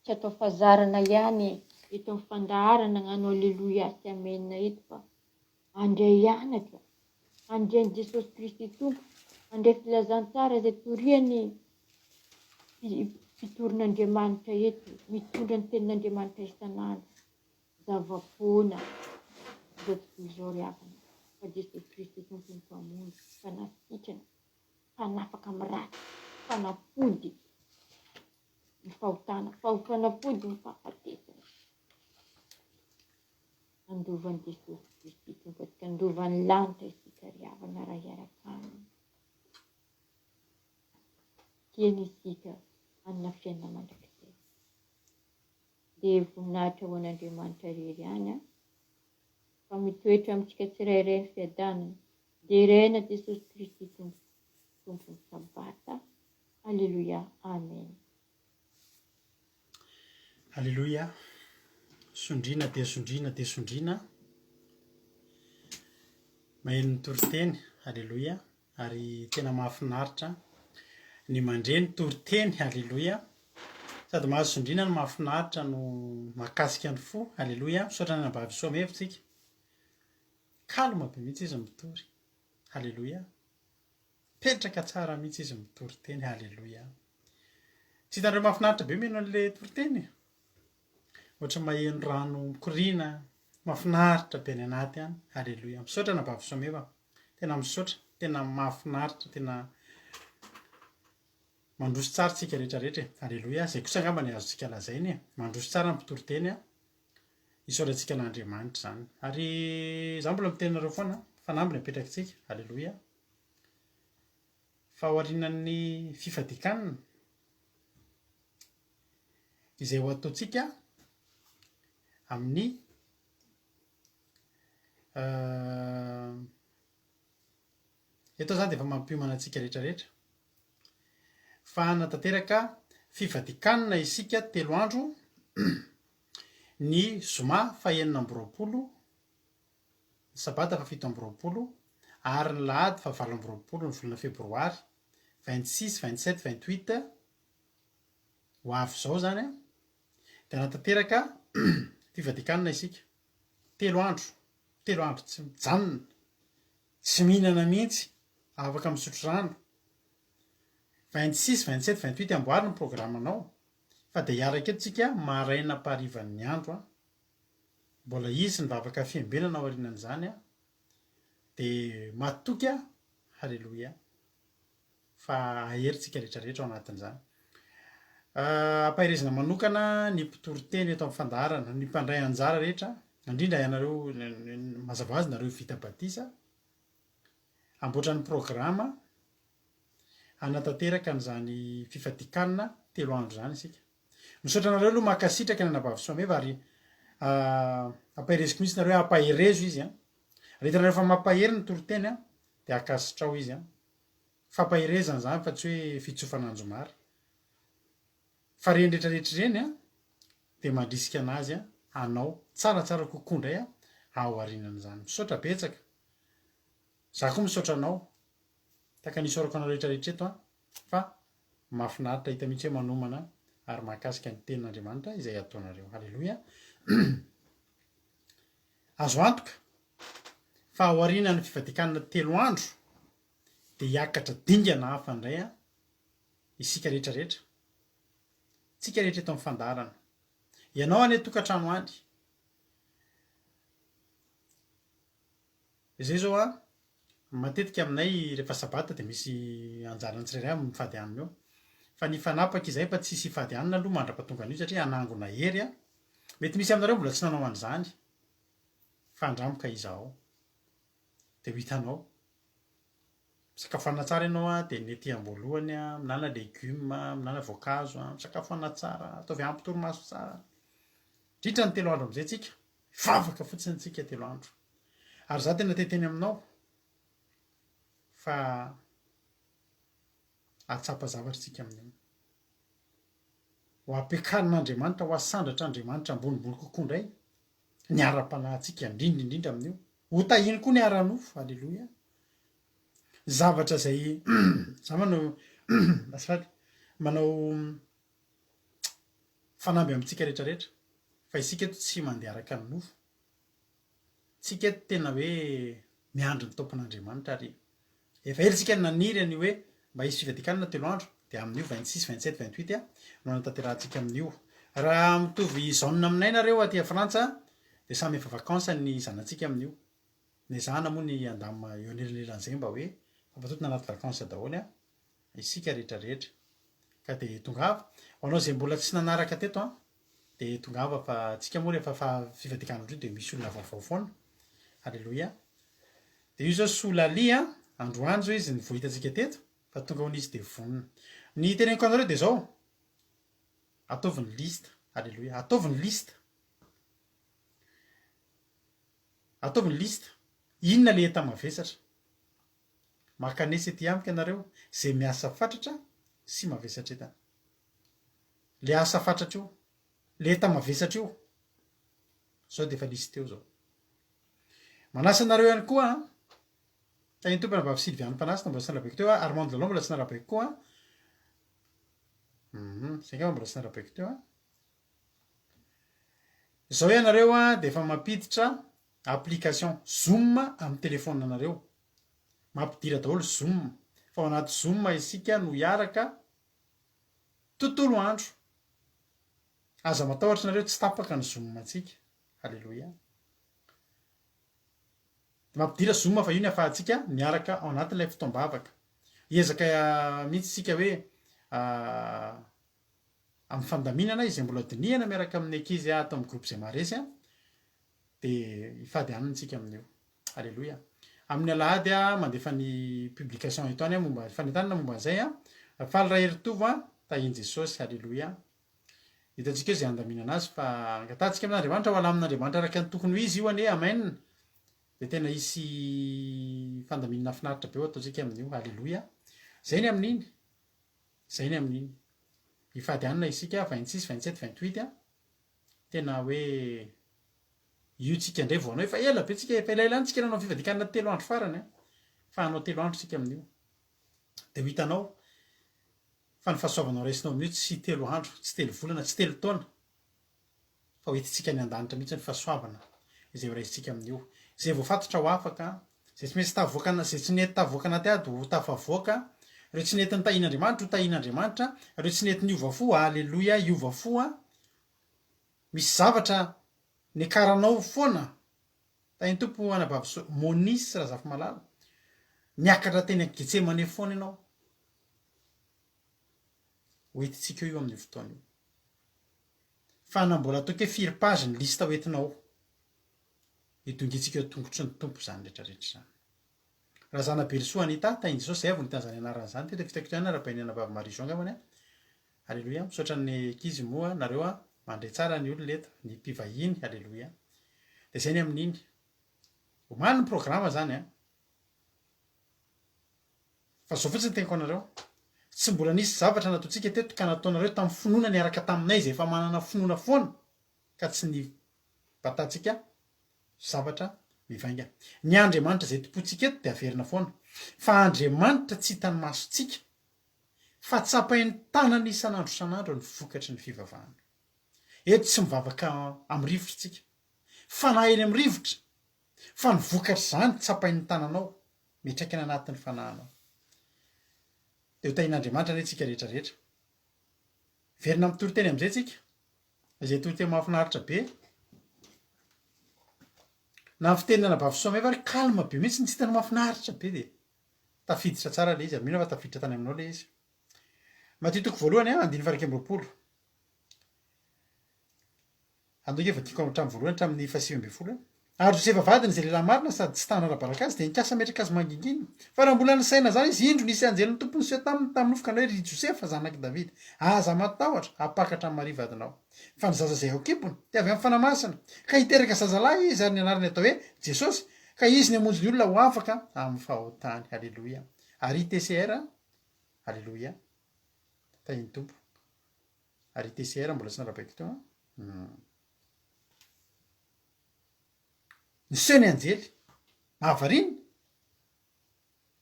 tsy atao fazarana ihany eto amin'ny fandaharana hagnano Aleloia sy Amen eto fa handray anatra, handray an'i Jesosy Kristy Tompo. Mandray filazantsara izay torian'ny mpitorin'Andriamanitra eto, mitondra ny tenin'Andriamanitra isan'andro. Zava-poana izao tontolo izao ry havana, fa Jesosy Kristy Tompo no Mpamonjy, Mpanasitrana, Mpanafaka amin'ny ratsy, Mpanafody ny fahotana, Mpanafody ny fahafatesana. Handova an'i Jesosy Kristy Tompo antsika, handova ny lanitra isika ry havana raha hiaraka Aminy. Tiany isika hanana fiainana mandrakizay. Dia voninahitra ho an'Andriamanitra irery ihany an! Fa mitoetra amintsika tsirairay ny fiadanana. Deraina Jesosy Kristy Tompo, Tompon'ny Sabata. Aleloia. Amen. Aleloia. Sondriana dia sondriana dia sondriana. Maheno ny toriteny. Aleloia. Ary tena mahafinaritra ny mandre ny toriteny. Aleloia. Sady mahasondriana no mahafinaritra no mahakasika ny fo. Aleloia. Misaotra ny anabavy Soameva tsika. Calme be mihitsy izy mitory. Aleloia. Mipetraka tsara mihitsy izy mitory teny. Aleloia. Tsy hitanareo mahafinaritra be mino an'le toriteny? Ohatry ny maheno rano mikoriana, mahafinaritra be any anaty any. Aleloia. Misaotra anabavy Soameva. Tena misaotra. Tena mahafinaritra, tena mandroso tsara tsika rehetra rehetra e. Aleloia. Izay kosa angamba ny azontsika lazaina e. Mandroso tsara ny mpitory teny a. Isaorantsika an'Andriamanitra izany. Ary izaho mbola miteny anareo foana, fanamby ny apetrakitsika. Aleloia. Fa aorianan'ny fifadian-kanina izay ho ataontsika amin'ny eto izany dia efa mampiomana antsika rehetra rehetra fa hanatanteraka fifadian-kanina isika telo andro ny zoma fahenina amby 20 ny sabata faha 27 ary ny lahady faha 28 ny volana febroary 26, 27, 28 ho avy izao izany an, dia hanatanteraka fifadian-kanina isika telo andro, telo andro tsy mijanona, tsy mihinana mihitsy, afaka misotro rano. 26, 27, 28 amboary ny programanao fa dia hiaraka eto tsika maraina am-paharivan'ny andro an. Mbola hisy ny vavaka fiambenana aorianan'izany an. Dia matoky aho, haleloia, fa hahery tsika rehetra rehetra ao anatin'izany. Ampaherezina manokana ny mpitory teny eto amin'ny fandaharana, ny mpandray anjara rehetra, indrindra ianareo, mazava ho azy nareo vita batisa, hamboatra ny programa hanatanteraka an'izany fifadian-kanina telo andro izany isika. Misaotra anareo aloha mankasitraka ny anabavy Soameva ary ampahereziko mihitsy nareo hoe ampaherezo izy an. Raha hitanareo fa mampahery ny toriteny an, dia ankasitrao izy an. Fampaherezana izany fa tsy hoe fitsofana anjomara. Fa ireny rehetra rehetra ireny an, dia mandrisika anazy hanao tsaratsara kokoa indray an, ao aorianan'izany. Misaotra betsaka. Za koa misaotra anao. Tahaka ny isaorako anareo rehetra rehetra eto an, fa mahafinaritra hita mihitsy hoe manomana ary mahakasika ny tenin'Andriamanitra izay ataonareo. Haleloia. Azo antoka fa aorianan'ny fivadikanana telo andro dia hiakatra dingana hafa indray an, isika rehetra rehetra. Tsika rehetra eto amin'ny fandaharana. Ianao any an-tokantrano any. Izay izao an, matetika aminay rehefa sabata dia misy anjaran'ny tsirairay avy mifady hanina eo. Fa nifanapaka izahay fa tsisy hifady hanina aloha mandra-pahatonga an'io satria hanangona hery an. Mety misy aminareo mbola tsy nanao an'izany fa andramo ka izahao dia ho hitanao. Misakafoana tsara ianao an, dia ny ety am-boalohany an, mihinàna legioma, mihinàna voankazo an, misakafoana tsara, ataovy ampy torimaso tsara. Mandritra ny telo andro amin'izay tsika, hivavaka fotsiny tsika telo andro. Ary za tena te hiteny aminao fa hahatsapa zavatra tsika amin'io. Ho ampiakarin'Andriamanitra, ho asandratr'Andriamanitra ambonimbony kokoa indray ny ara-panahintsika indrindra indrindra amin'io. Ho tahiny koa ny ara-nofo, aleloia. Zavatra izay za manao azafady, manao fanamby amintsika rehetra rehetra fa isika eto tsy mandeha araka ny nofo. Tsika eto tena hoe miandry ny Tompon'Andriamanitra ary. Efa ela isika no naniry an'io hoe mba hisy fivadikanana telo andro, dia amin'io 26, 27, 28 no hanatanterahantsika amin'io. Raha mitovy zone aminay nareo aty Frantsa dia samy efa vacances ny zanatsika amin'io. Nezahana moa ny handamina eo anelanelan'izay mba hoe fampatontona anaty vacances daholo isika rehetra rehetra. Ka dia tongava. Ho anao izay mbola tsy nanaraka teto an, dia tongava fa tsika moa rehefa fa fivadikana ohatry io dia misy olona vaovao foana. Aleloia. Dia io izao Solali an, androany izao izy no vao hitantsika teto fa tonga hono izy dia vonona. Ny teneniko anareo dia izao, ataovy ny liste. Aleloia. Ataovy ny liste. Ataovy ny liste. Inona ilay enta-mavesatra? Mankanesa ety amiko ianareo izay miasa fatratra sy mavesatra entana. Le asa fatratra io, le enta-mavesatra io, zao dia efa nisy teo zao. Manasa anareo ihany koa an, Tahin'ny Tompo Anabavy Sylviane Mpanasina mbola tsy narabaiko teo an, Armande Lalao mbola tsy narabaiko koa an, hum, zay angamba mbola tsy narabaiko teo an. Zao ianareo an dia efa mampiditra application zoom amin'ny téléphone anareo. Mampidira daholo zoom fa ao anaty zoom isika no hiaraka tontolo andro. Aza matahotra nareo tsy tapaka ny zoom antsika. Haleloia. Dia mampidira zoom fa io ny afahantsika miaraka ao anatin'ilay fotoam-bavaka. Hiezaka mihitsy isika hoe amin'ny fandaminana izay mbola dinihana miaraka amin'ny ankizy ato amin'ny groupe izay maharesy an, dia hifady hanina isika amin'io. Aleloia. Amin'ny alahady aho mandefa ny publication eto any aho momba fanentanana momba an'izay an. Faly Raheritovo an, tahin'i Jesosy. Aleloia. Hitantsika eo izay handaminana azy fa angatahantsika amin'Andriamanitra ho alamin'Andriamanitra araka ny tokony ho izy io anie. Amen. Dia tena hisy fandaminana finaritra be ho ataontsika amin'io. Aleloia. Izay ny amin'iny. Izay ny amin'iny. Hifady hanina isika 26, 27, 28 an. Tena hoe io tsika indray vao hanao, efa ela be tsika, efa elaela any tsika nanao fivadikanana telo andro farany an, fa hanao telo andro tsika amin'io. Dia ho hitanao fa ny fahasoavanao raisinao amin'io tsy telo andro, tsy telo volana, tsy telo taona, fa ho entintsika any an-danitra mihitsy ny fahasoavana izay ho raisintsika amin'io. Izay voafatotra ho afaka, izay tsy maintsy tavoaka, izay tsy nety tavoaka anaty ady ho tafavoaka, ireo tsy nety nitahian'Andriamanitra ho tahian'Andriamanitra, ireo tsy nety niova fo, aleloia, hiova fo an, Misy zavatra niakaranao foana Tahin'ny Tompo anabavy Soa Monis Razafimalala Niakatra teny Getsemane foana ianao Ho entintsika eo io amin'io fotoana io Fa na mbola ataoko hoe firy page ny liste ho entinao Hidongintsika eo tongotry ny Tompo izany rehetra rehetra izany Razanabelisoa Anita Tahin'i Jesosy Izay avy no nitana izany anarana izany teto Fitako ihany arahabain'ny anabavy Marie Jo angambany an Aleloia, misaotra ny ankizy moa nareo a, mandray tsara ny olona eto, ny mpivahiny, aleloia. Dia izay ny amin'iny. Omaly ny programa zany a. Fa zao fotsiny teniko anareo, tsy mbola nisy zavatra nataontsika teto ka nataonareo tamin'ny finoana niaraka taminay izay efa manana finoana foana ka tsy nibatantsika zavatra mivaingana. Ny Andriamanitra izay tompointsika eto dia averina foana. Fa Andriamanitra tsy hitan'ny masontsika Fa tsapain'ny tanana isan'andro isan'andro ny vokatry ny fivavahana. Eto tsy mivavaka amin'ny rivotra isika. Fanahy eny amin'ny rivotra. Fa ny vokatr'izany tsapain'ny tananao, miantraika any anatin'ny fanahinao. Dia ho tahian'Andriamanitra anie isika rehetra rehetra. Miverina amin'ny toriteny amin'izay isika. Izay toriteny mahafinaritra be. Na ny fitenin'ny anabavy Soameva ary calme be mihitsy, ny tsy hitanao mahafinaritra be dia. Tafiditra tsara ilay izy ary mino aho fa tafiditra tany aminao ilay izy. Matio toko voalohany a, andininy faha 21. Andao ange vakiako hatramin'ny voalohany hatramin'ny faha 19. Ary Josefa vadiny izay lehilahy marina sady tsy ta hanara-baraka azy dia nikasa hametraka azy mangingina. Fa raha mbola nisaina izany izy, indro nisy anjelin'ny Tompo niseho taminy tamin'ny nofy ka nanao hoe, Ry Josefa, zanak'i Davida, aza matahotra hampakatra an'i Maria vadinao. Fa ny zaza izay ao an-kibony dia avy amin'ny Fanahy Masina, ka hiteraka zazalahy izy ary ny anarany hatao hoe Jesosy, ka izy ny hamonjy ny olona ho afaka amin'ny fahotany. Aleloia. Ary TCR, aleloia. Tahin'ny Tompo. Ary TCR mbola tsy narabaiko teo an. Hmm. Niseho ny anjely. Mahavariana.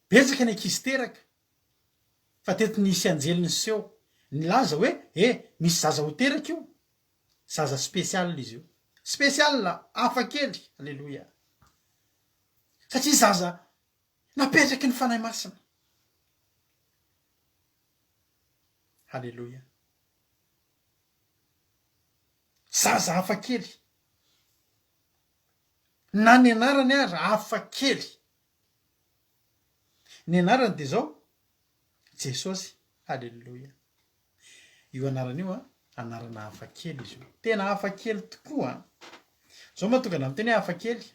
Betsaka ny ankizy teraka. Fa teto nisy anjely niseho nilaza hoe eh misy zaza ho teraka io, zaza spécial izy io, spécial, hafa kely, aleloia. Satria zaza. Napetraky ny Fanahy Masina. Haleloia. Zaza hafa kely. Na ny anarany aza hafa kely. Ny anarany dia izao, Jesosy. Haleloia. Io anarana io an, anarana hafa kely izy io. Tena hafa kely tokoa an. Izao mahatonga anah miteny hoe hafa kely.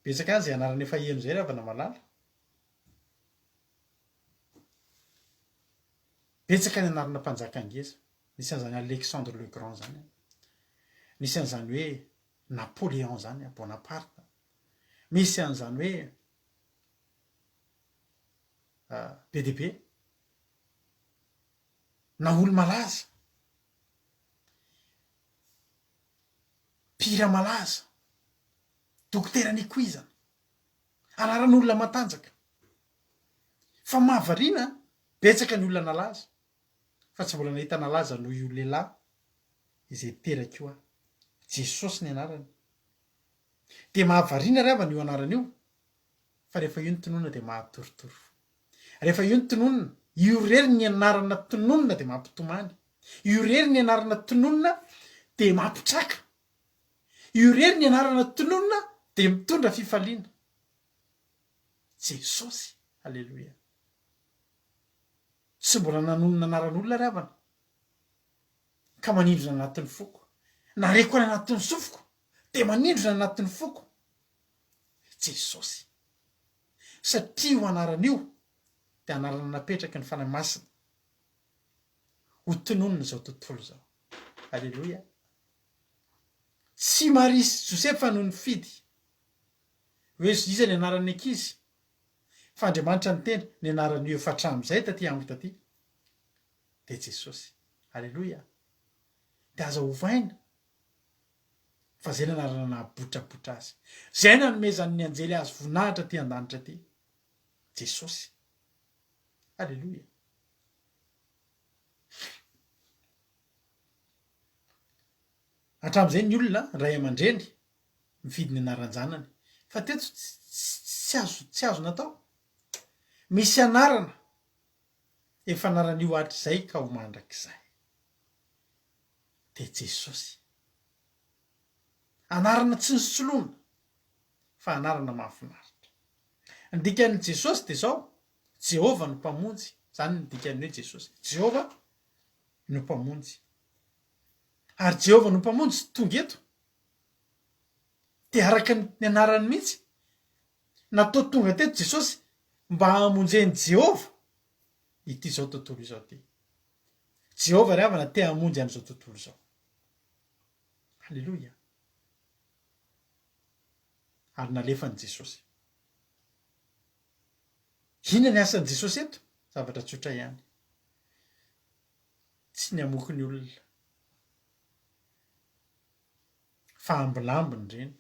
Betsaka any izay anarana efa heno izay ry havana malala. Betsaka ny anarana mpanjaka ngeza. Nisy an'izany Alexandre le Grand izany an. Nisy an'izany hoe Napoléon izany an, Bonaparte. Misy an'izany hoe be dia be. Na olo-malaza. Mpihira malaza. Dokotera nikoizana. Anaran'olona matanjaka. Fa mahavariana, betsaka ny olona nalaza, fa tsy mbola nahita nalaza noho io lehilahy izay teraka io aho. Jesosy ny anarany. Dia mahavariana ry havana io anarana io, fa rehefa io no tononina dia mahatorotoro fo. Rehefa io no tononina, io irery ny anarana tononina dia mampitomany. Io irery ny anarana tononina dia mampitraka. Io irery ny anarana tononina dia mitondra fifaliana. Jesosy! Aleloia! Tsy mbola nanonona anaran'olona ry havana ka manindrona anatin'ny foko. Na reko any anatin'ny sofiko dia manindrona anatin'ny foko. Jesosy! Satria io anarana io dia anarana napetraky ny Fanahy Masina ho tononina izao tontolo izao. Aleloia! Tsy Maria sy Josefa no nifidy hoe iza ny anaran'ny ankizy, fa Andriamanitra niteny, ny anaran'io efa hatramin'izay taty amiko taty dia Jesosy. Aleloia! Dia aza ovaina fa izay ny anarana nahabotrabotra azy. Izay nanomezan'ny anjely azy voninahitra aty an-danitra aty. Jesosy. Aleloia! Hatramin'izay ny olona, ray aman-dreny, mifidy ny anaran-janany. Fa teto tsy azo tsy azo natao. Misy anarana efa anaran'io hatrizay ka ho mandrakizay. Dia Jesosy. Anarana tsy nisoloana fa anarana mahafinaritra. Ny dikan'ny Jesosy dia izao, Jehovah no Mpamonjy. Izany ny dikan'ny hoe Jesosy. Jehovah no Mpamonjy. Ary Jehovah no Mpamonjy tonga eto. Dia araka ny anarany mihitsy, natao tonga teto Jesosy mba hamonjen'i Jehovah ity izao tontolo izao ity. Jehovah ry havana te hamonjy an'izao tontolo izao. Aleloia. Ary nalefan'i Jesosy. Inona ny asan'i Jesosy eto? Zavatra tsotra ihany. Tsy ny hamoky ny olona. Fa ambilambiny ireny.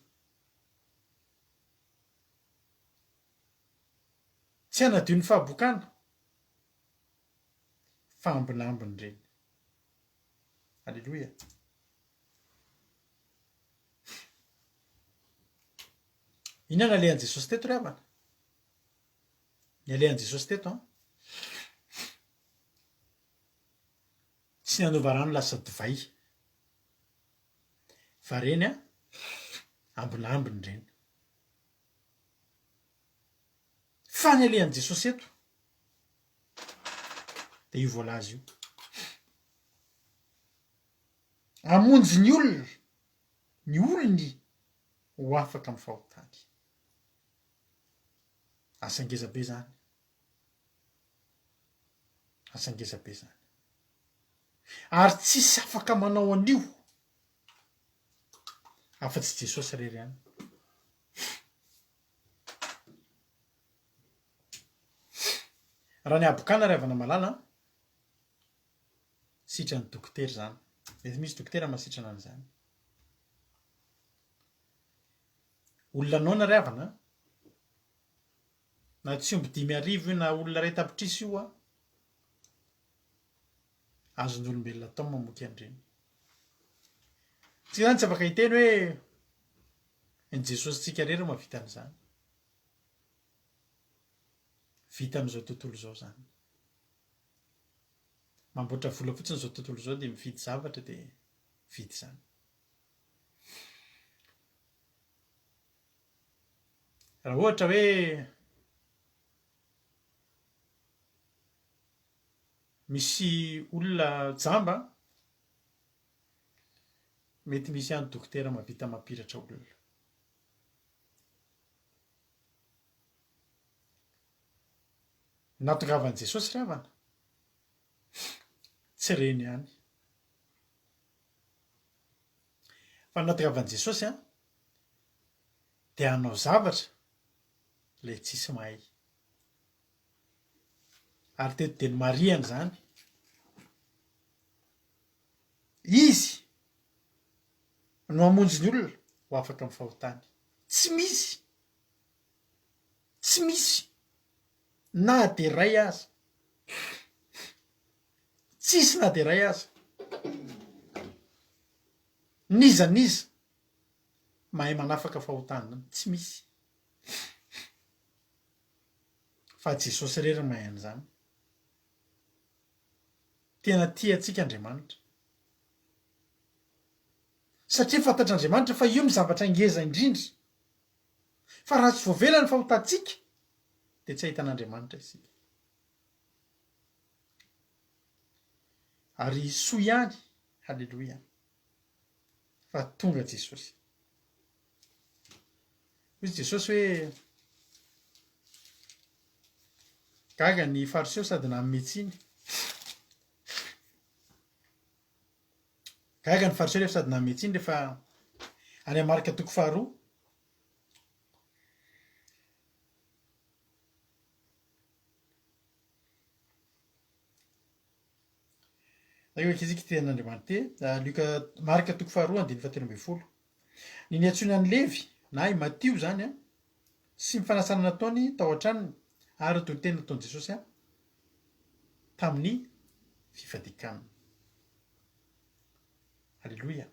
Tsy hanadio ny fahabokana fa ambilambiny ireny. Aleloia. Inona no nalehan'i Jesosy teto ry havana? Ny alehan'i Jesosy teto an. Tsy nanova rano lasa divay. Fa reny an, ambinambiny ireny. Fa ny alehan'i Jesosy eto dia io voalaza io. Hamonjy ny olona, ny olony ho afaka amin'ny fahotany. Asa ngeza be izany. Asa ngeza be izany. Ary tsisy afaka manao an'io afa-tsy Jesosy irery ihany. Raha ny habokana ry havana malala an, sitran'ny dokotera izany. Mety misy dokotera mahasitrana an'izany. Olona noana ry havana an, na tsy omby 5000 io na olona iray tapitrisa io an, azon'ny olombelona atao ny mamoky an'ireny. Tsika izany tsy afaka hiteny hoe ny Jesosy-tsika irery no mahavita an'izany. Vitan'izao tontolo izao izany. Mamboatra vola fotsiny izao tontolo izao dia mividy zavatra dia vita izany. Raha ohatra hoe misy olona jamba, mety misy ihany dokotera mahavita mampiratra olona. Nahatongavan'i Jesosy ry havana, tsy ireny ihany. Fa ny nahatongavan'i Jesosy an, dia hanao zavatra ilay tsisy mahay. Ary teto dia nomarihany izany. Izy no hamonjy ny olona ho afaka amin'ny fahotany. Tsy misy Tsy misy na dia iray aza. Tsisy na dia iray aza. N'iza n'iza mahay manafaka fahotana, tsy misy. Fa Jesosy irery no mahay an'izany. Tena tia antsika Andriamanitra. Satria fantatr'Andriamanitra fa io no zavatra ngeza indrindra. Fa raha tsy voavela ny fahotantsika, dia tsy hahita an'Andriamanitra isika. Ary soa ihany, haleloia, fa tonga Jesosy. Hoy Jesosy hoe, gaga ny Fariseo sady nanome tsiny. Gaga ny Fariseo rehefa sady nanome tsiny rehefa any Marka toko faharoa. Io ankizy ity tenin'Andriamanitra ity, ah, Lioka Marka toko faharoa andininy fahatelo ambin'ny folo. Ny niantsoana an'i Levy na i Matio izany an, sy ny fanasana nataony tao an-tranony ary ny toriteny nataon'i Jesosy an, tamin'ny fifadian-kanina. Aleloia.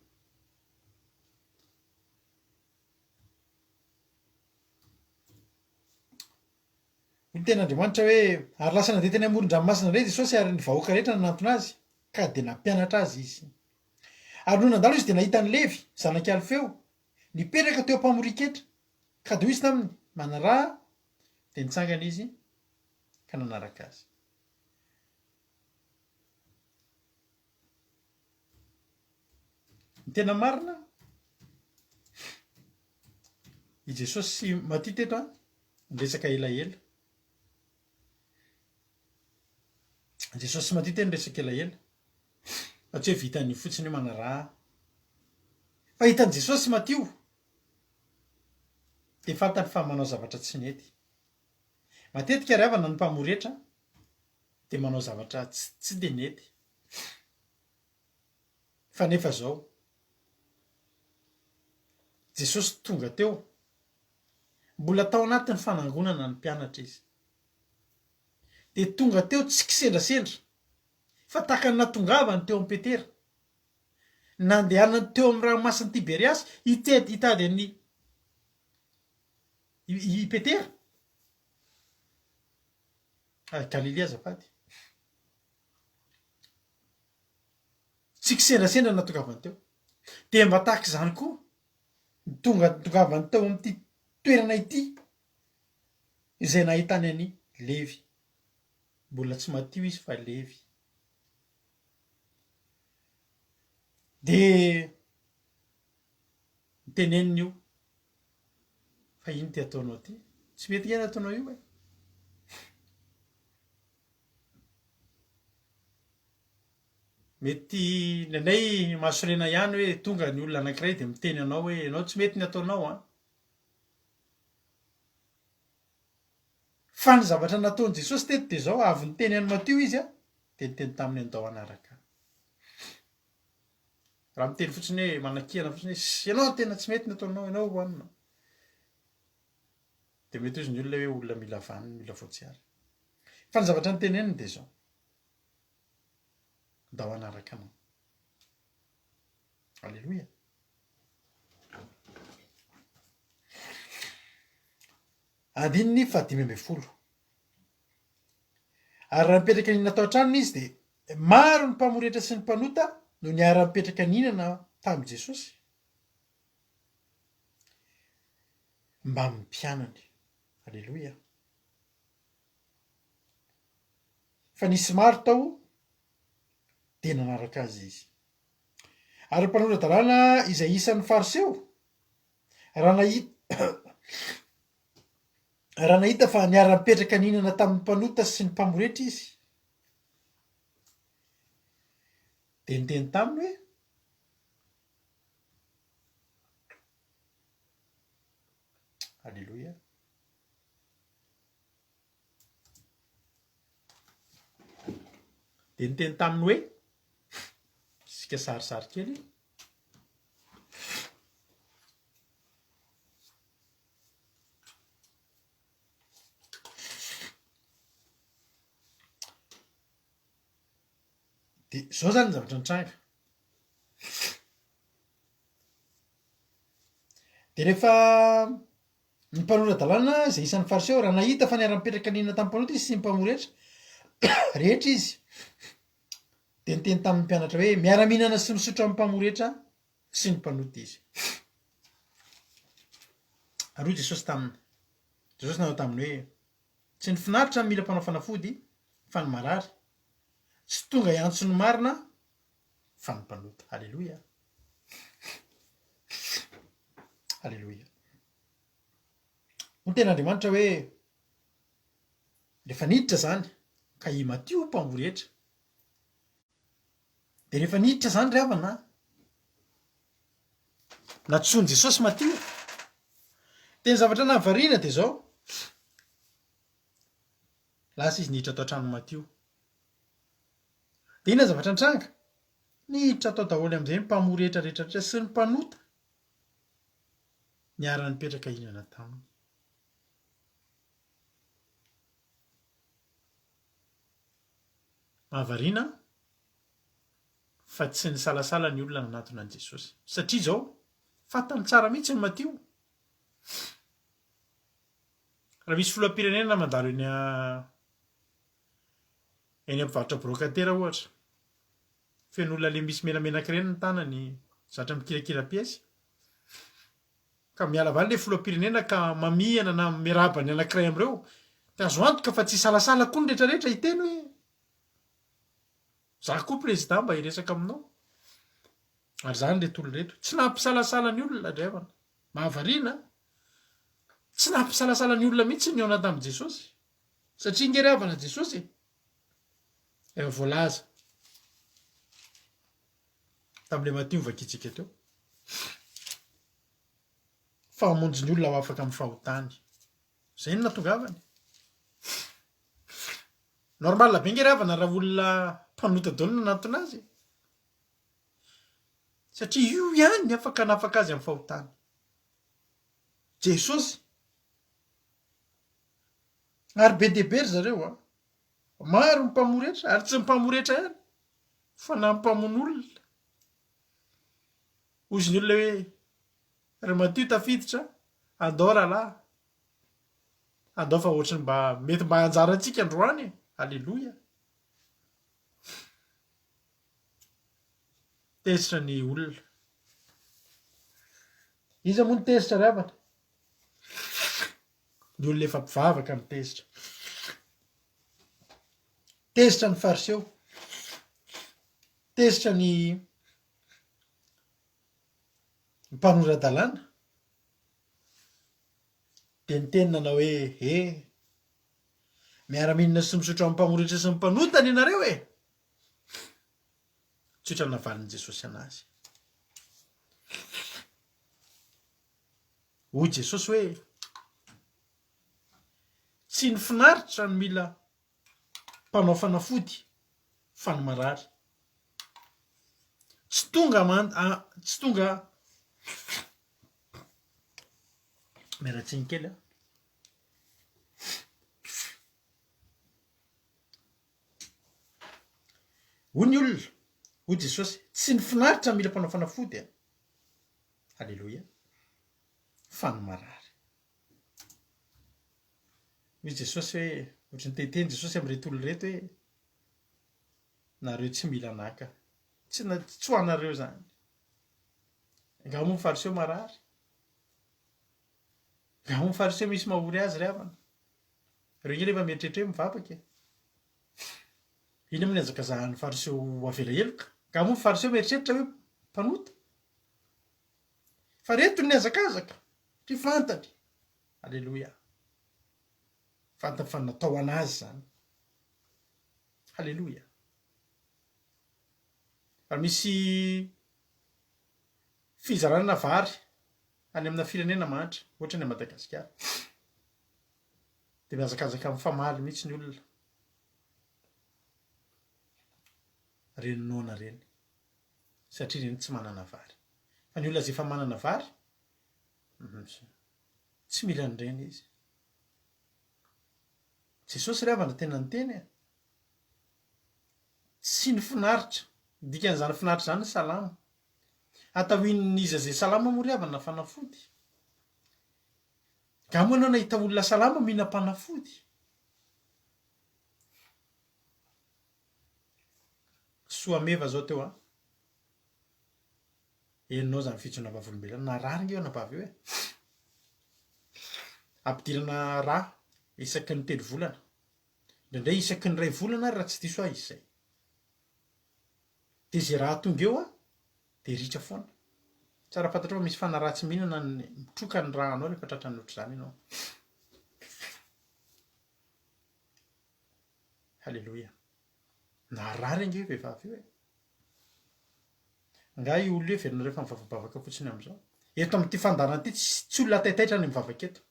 Hoy ny tenin'Andriamanitra hoe, Ary lasa nandeha teny amoron-dranomasina indray Jesosy ary ny vahoaka rehetra nanantona azy, ka dia nampianatra azy izy. Ary nony nandalo izy dia nahita an'i Levy, zanak'i Alfeo, nipetraka teo am-pamorian-ketra, ka dia hoy izy taminy, Manaraha, dia nitsangana izy ka nanaraka azy. Ny tena marina, i Jesosy sy Matio teto an, niresaka elaela. Jesosy sy Matio teo niresaka elaela. Fa tsy hoe vitan'ny fotsiny hoe manaraha. Fa hitan'i Jesosy sy Matio, dia fantany fa manao zavatra tsy nety. Matetika ry havana ny mpamoretra dia manao zavatra tsy dia nety. Fa nefa zao, Jesosy tonga teo, mbola tao anatin'ny fanangonana ny mpianatra Izy. Dia tonga teo tsy kisendrasendra, fa tahaka ny natongavany teo amin'i Petera, nandehanany teo amin'ny ranomasin'i Tiberiasy hitety hitady an'i i Petera, Galilia azafady. Tsy kisendrasendra ny nahatongavany teo. Dia mba tahaka izany koa ny tonga nitongavany teo amin'ity toerana ity izay nahitany an'i Levy. Mbola tsy Matio izy fa Levy. Dia niteneniny io fa ino ty ataonao ty? Tsy mety nge ny ataonao io e. Mety indraindray mahasorena ihany hoe tonga ny olona anankiray dia miteny anao hoe ianao tsy mety ny ataonao an! Fa ny zavatra nataon'i Jesosy teto dia izao, avy niteny an'i Matio izy an, dia niteny taminy andao hanaraka ahy. Raha miteny fotsiny hoe manakihana fotsiny hoe ianao tena tsy mety ny ataonao, ianao hohanina. Dia mety hozy ny olona hoe olona mila vaniny, mila voatsiary. Fa ny zavatra noteneniny dia izao, Ndao hanaraka anao. Aleloia. Andininy fahadimy ambin'ny folo. Ary raha nipetraka nihinana tao an-tranony izy, dia maro ny mpamory hetra sy ny mpanota no niara-nipetraka nihinana tamin'i Jesosy mbamin'ny mpianany. Aleloia! Fa nisy maro tao dia nanaraka azy izy. Ary ny mpanora-dalàna izay isan'ny Fariseo, raha nahita raha nahita fa niara-nipetraka nihinana tamin'ny mpanota sy ny mpamoretra izy, dia niteny taminy hoe, Aleloia. Dia niteny taminy hoe, isika sarisary kely. Dia izao izany ny zavatra nitranga. Dia rehefa Ny mpanora-dalàna, izay isan'ny Fariseo, raha nahita fa niara-nipetraka nihinana tamin'ny mpanota izy sy ny mpamory hetra rehetra izy, dia niteny tamin'ny mpianatra hoe, Miara-mihinana sy misotro amin'ny mpamory hetra sy ny mpanota izy. Ary hoy Jesosy taminy, Jesosy nanao taminy hoe, Tsy ny finaritra no mila mpanao fanafody, fa ny marary. Tsy tonga hiantso ny marina, fa ny mpanota. Aleloia! Aleloia. Hoy ny tenin'Andriamanitra hoe, rehefa niditra izany, ka i Matio mpamory hetra, dia rehefa niditra izany ry havana, nantsoin'i Jesosy Matio, dia ny zavatra nahavariana dia izao, lasa izy niditra tao an-tranon'i Matio. Dia inona ny zavatra nitranga? Niditra tao daholo amin'izay ny mpamory hetra rehetra rehetra sy ny mpanota niara-nipetraka hihinana taminy. Mahavariana fa tsy nisalasala ny olona nanatona an'i Jesosy. Satria izao, fantany tsara mihitsy ny Matio. Raha misy filoham-pirenena mandalo eny Eny amin'ny mpivarotra brocatera ohatra, feno olona le misy menamenaka ireny ny tanany, zatra mikirakira piesy, ka miala avy any le filoham-pirenena ka mamihana na miarahaba ny anankiray amin'ireo, dia azo antoka fa tsy hisalasala koa ny rehetrarehetra hiteny hoe za koa président mba hiresaka aminao. Ary izany ireto olona ireto, tsy nampisalasala ny olona ry havana. Mahavariana an! Tsy nampisalasala ny olona mihitsy ny nihaona tamin'i Jesosy. Satria nge ry havana Jesosy e! Efa voalaza tamin'ilay Matio novakintsika teo fa hamonjy ny olona ho afaka amin'ny fahotany. Izay no nahatongavany. Normal be nge ry havana raha olona mpanota daholo no nanatona azy e. Satria io ihany ny afaka hanafaka azy amin'ny fahotany. Jesosy. Ary be dia be ry zareo a! Maro ny mpamory hetra, ary tsy ny mpamory hetra ihany fa na ny mpamono olona. Hozy ny olona hoe, ry Matio tafiditra, andao rahalahy, andao fa ohatry ny mba mety mba anjarantsika androany e! Aleloia! Tezitra ny olona. Iza moa no tezitra ry havana? Ny olona efa mpivavaka no tezitra. Tezitra ny fariseo. Tezitra ny mpanora-dalàna. Dia niteny nanao hoe, He, miara-mihinana sy misotro amin'ny mpamoritra sy ny mpanota anie nareo e! Tsotra ny navalin'i Jesosy anazy. Hoy Jesosy hoe, Tsy ny finaritra no mila mpanao fanafody fa ny marary. Tsy tonga man- tsy tonga miala tsiny kely aho. Hoy ny olona, hoy Jesosy, tsy ny finaritra no mila mpanao fanafody a. Aleloia. Fa ny marary. Hoy Jesosy hoe. Ohatry ny te-hiteny Jesosy amin'ireto olona ireto hoe, nareo tsy mila naka. Tsy, tsy ho anareo izany. Angaha moa ny Fariseo marary? Angaha moa ny Fariseo misy mahory azy ry havana? Ireo ange rehefa mieritreritra hoe mivavaka e. Inona moa ny hazakazahan'ny Fariseo avela heloka? Angaha moa ny Fariseo mieritreritra hoe mpanota? Fa reto ny nihazakazaka, satria fantany. Aleloia. Fantany fa natao an'azy izany. Haleloia. Raha misy fizarana vary any amina firenena mahantra, ohatra ny any Madagasikara, dia mihazakazaka mifamaly mihitsy ny olona. Ireny noana ireny. Satria ireny tsy manana vary. Fa ny olona izay efa manana vary, tsy mila an'ireny izy. Jesosy ry havana tena niteny e! Tsy ny finaritra. Ny dikan'izany finaritra izany salama. Atao inon'iza izay salama moa ry havana fanafody? Nga moa ianao nahita olona salama mihinam-panafody? Soameva zao teo an. Henonao izany fijoroana vavolombelona. Narary nge io anabavy io e. Ampidirana rà isaky ny telo volana. Indraindray isaky ny iray volana ary raha tsy diso aho izy izay. Dia izay rà tonga eo an, dia ritra foana. Tsara fantatrao fa misy fanahy ratsy mihinana ny, mitroka ny rànao rehefa tratran'ny ohatr'izany ianao. Haleloia. Narary ange io vehivavy io e. Angaha io olona io heverinareo fa mivavabavaka fotsiny amin'izao? Eto amin'ity fandaharana ity tsy tsy olona taitaitra ny mivavaka eto.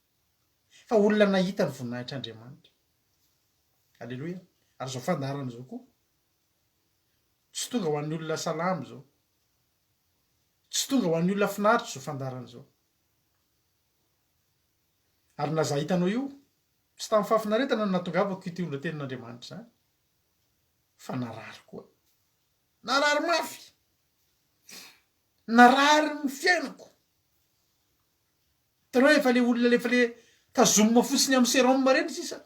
Fa olona nahita ny voninahitr'Andriamanitra. Aleloia. Ary izao fandaharana izao koa tsy tonga ho an'ny olona salama izao. Tsy tonga ho an'ny olona finaritra izao fandaharana izao. Ary na za hitanao io, tsy tamin'ny fahafinaretana no nahatongavako hitondra tenin'Andriamanitra izany, fa narary koa. Narary mafy! Narary ny fiainako! Hitanao efa le olona efa le tazomina fotsiny amin'ny sérum ireny sisa.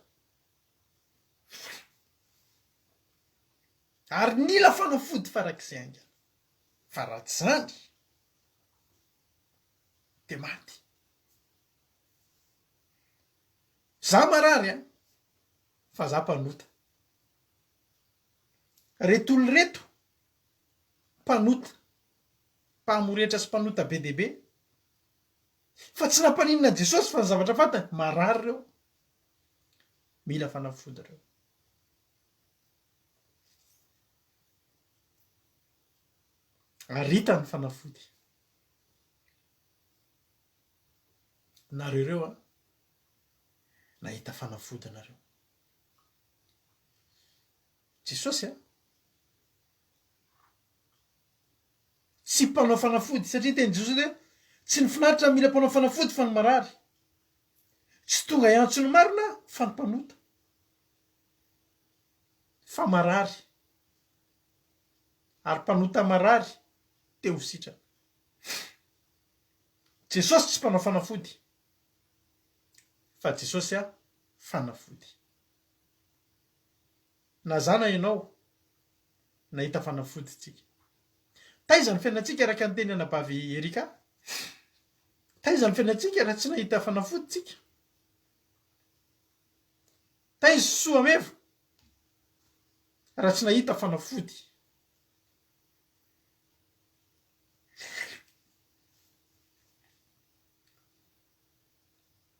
Ary nila fanafody farak'izay haingana. Fa raha tsy izany, dia maty. Za marary an, fa za mpanota. Reto olona reto, mpanota, mpamoretra sy mpanota be dia be. Fa tsy nampaninona an'i Jesosy fa ny zavatra fantany, marary ireo. Mila fanafody ireo. Ary hita ny fanafody. Nareo ireo an, nahita fanafody nareo. Jesosy an, tsy mpanao fanafody, satria teny Jesosy hoe tsy ny finaritra no mila mpanao fanafody fa ny marary. Tsy tonga hiantso ny marina fa ny mpanota. Fa marary. Ary mpanota marary te ho sitrana. Jesosy tsy mpanao fanafody fa Jesosy a fanafody. Na za na ianao nahita fanafody tsika. Taiza ny fiainantsika araka ny teny anabavy Erika? Taiza ny fiainantsika raha tsy nahita fanafody tsika? Taiza Soameva raha tsy nahita fanafody?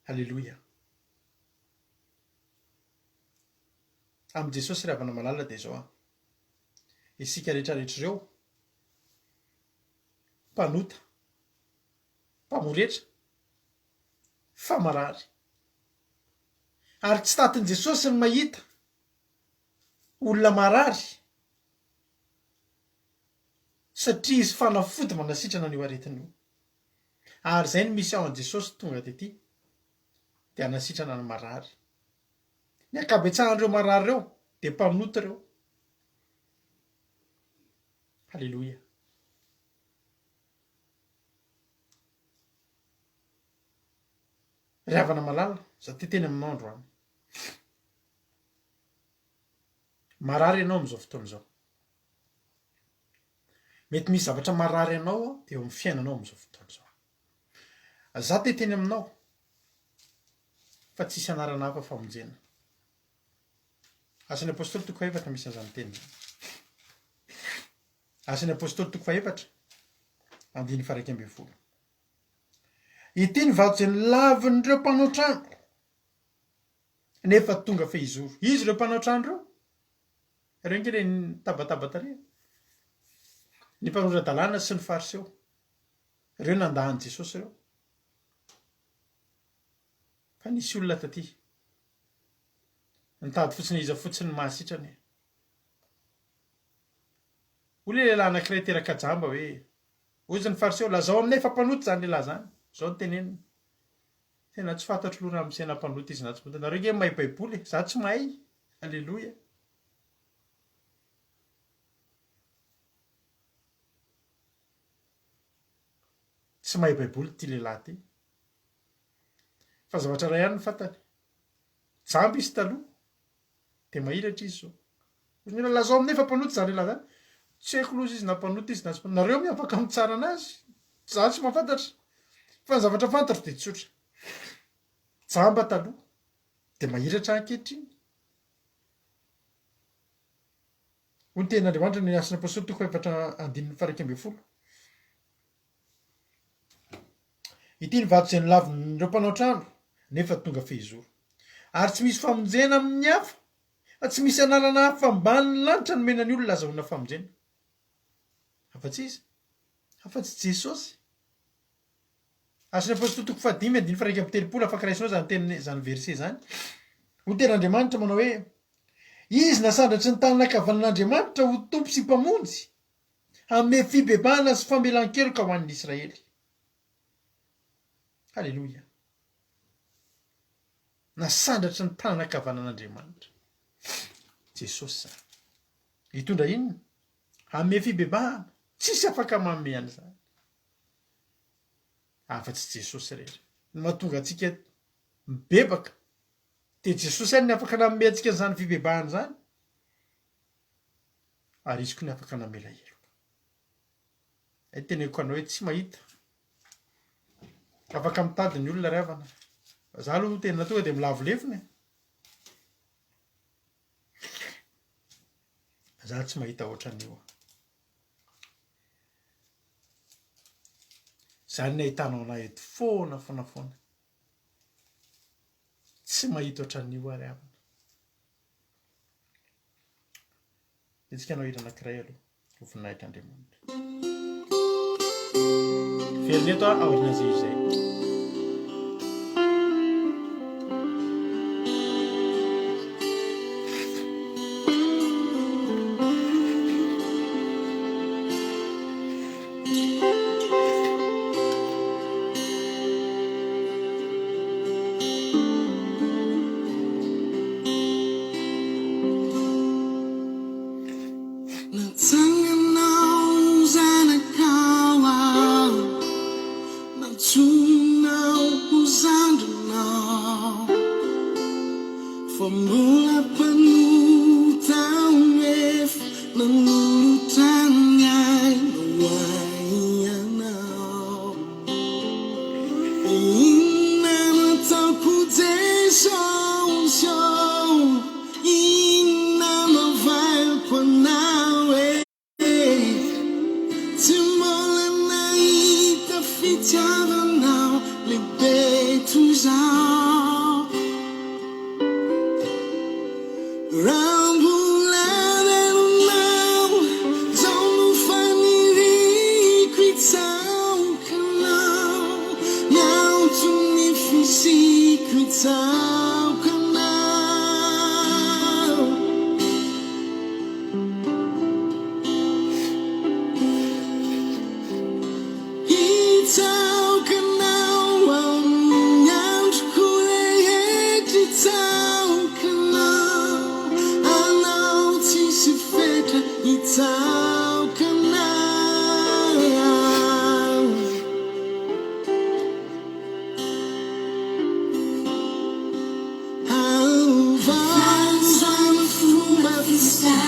Aleloia. Amin'i Jesosy ry havana malala dia izao an. Isika rehetra rehetra ireo, mpanota, mpamoretra, fa marary. Ary tsy tatin'i Jesosy ny mahita olona marary satria izy fanafody manasitrana an'io aretina io. Ary izay no mission an'i Jesosy tonga tety, dia hanasitrana ny marary. Ny ankabetsahan'ireo marary ireo dia mpanota ireo. Haleloia. Ry havana malala, za te teny aminao androany. Marary ianao amin'izao fotoana izao. Mety misy zavatra marary anao eo amin'ny fiainanao amin'izao fotoana izao. Za te hiteny aminao fa tsisy anarana hafa famonjena. Asan'ny Apostoly toko fahefatra misy an'izany teny izany. Asan'ny Apostoly toko fahefatra andininy faha-11. Ity ny vato izay nolavin'ireo mpanao trano nefa tonga fehizoro. Izy ireo mpanao trano ireo. Ireo ange ilay nitabataba tary. Ny mpanora-dalàna sy ny Fariseo. Ireo nandà an'i Jesosy ireo. Fa nisy olona taty. Nitady fotsiny iza fotsiny mahasitrana e. Hoy ilay lehilahy anankiray teraka jamba hoe, hoy izy ny Fariseo, lazao aminay fa mpanota izany lehilahy izany. Izao no teneniny. Tena tsy fantatro aloha raha misy na mpanota izy na tsy mpanota. Nareo ange mahay Baiboly e. Za tsy mahay. Aleloia. Tsy mahay Baiboly ity lehilahy ity. Fa zavatra iray ihany no fantany. Jamba izy taloha, dia mahiratra izy izao. Hoy ny olona, lazao aminay fa mpanota izany lehilahy izany. Tsy haiko loza izy na mpanota izy na tsy mpanota. Nareo miafaka mitsara anazy. Za tsy mahafantatra. Fa ny zavatra fantatro dia tsotra. Jamba taloha, dia mahiratra ankehitriny. Hoy ny tenin'Andriamanitra ny Asan'ny Apostoly toko fahefatra andininy faha-11. Ity ny vato izay nolavin'ireo mpanao trano, nefa tonga fehizoro. Ary tsy misy famonjena amin'ny hafa, fa tsy misy anarana hafa ambanin'ny lanitra nomena ny olona azahoana famonjena. Afa-tsy iza? Afa-tsy Jesosy. Asan'ny Apostoly toko fahadimy andininy faha-31, afaka raisinao izany teny izany verset izany. Hoy ny tenin'Andriamanitra manao hoe, Izy nasandratry ny tanana ankavanan'Andriamanitra ho Tompo sy Mpamonjy, hanome fibebahana sy famelan-keloka ho an'ny Israely. Haleloia. Nasandratry ny tanana ankavanan'Andriamanitra. Jesosy izany. Hitondra inona? Hanome fibebahana. Tsisy afaka manome an'izany. Afa-tsy Jesosy irery. Ny mahatonga antsika mibebaka dia Jesosy ihany ny afaka nanome antsika an'izany fibebahana izany. Ary Izy koa ny afaka namela heloka. Hay teneniko anao hoe tsy mahita. Afaka mitady ny olona ry havana. Za aloha tena tonga dia milavo lefona e. Za tsy mahita ohatran'io. Zany ny ahitanao anah eto foana foana foana. Tsy mahita ohatran'io ary havana. Hetsika hanao hira anankiray aloha ho voninahitr'Andriamanitra. Verina eto aho aorian'izay hira izay. Natsanganao ho zanakao aho, nantsoinao ho zandrinao. Fa mbola mpanota aho nefa nanolotra ny aina ho ahy ianao. Inona no ataoko Jesosy ô? Inona no avaliko anao e? Tsy mbola nahita fitiavana aho lehibe toy izao. Raha mbola velona aho, izao no faniriako hitsaoka anao, ny anton'ny fisiako hitsaoka anao. Hitsaoka anao amin'ny androko rehetra Hitsaoka anao, anao tsisy fetra Hitsaoka anao. Aovao izany fomba fisainako.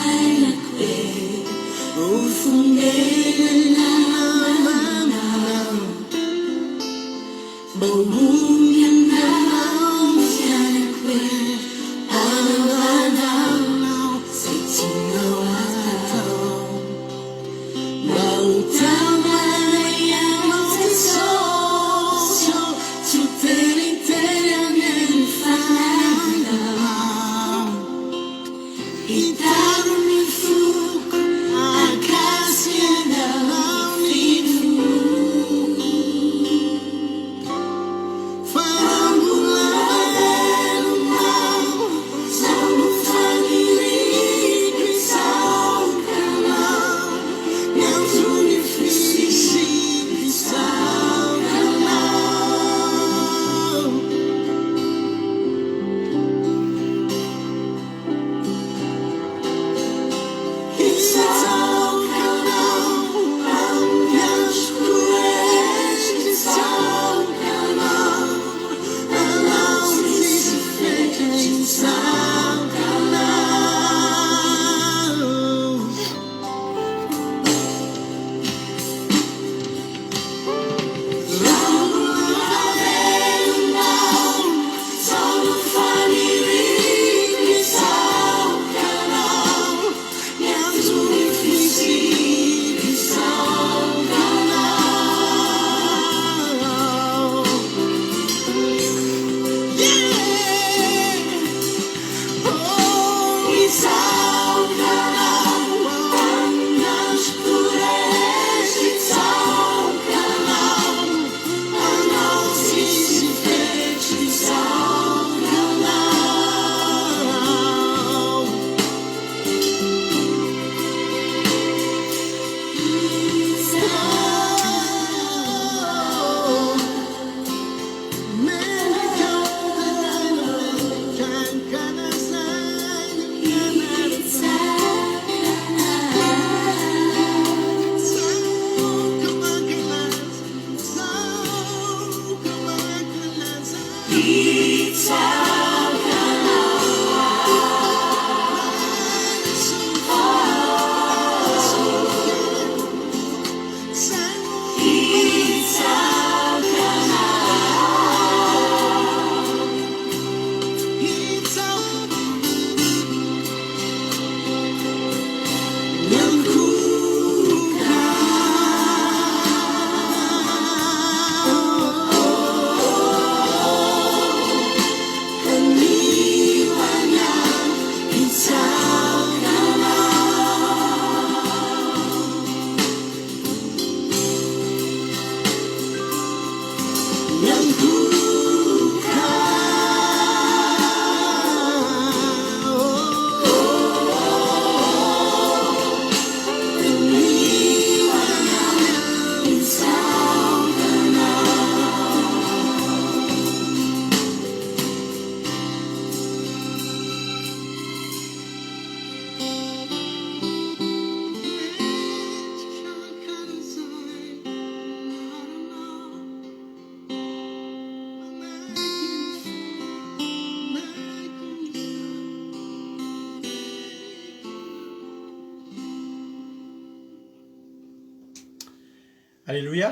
Aleloia!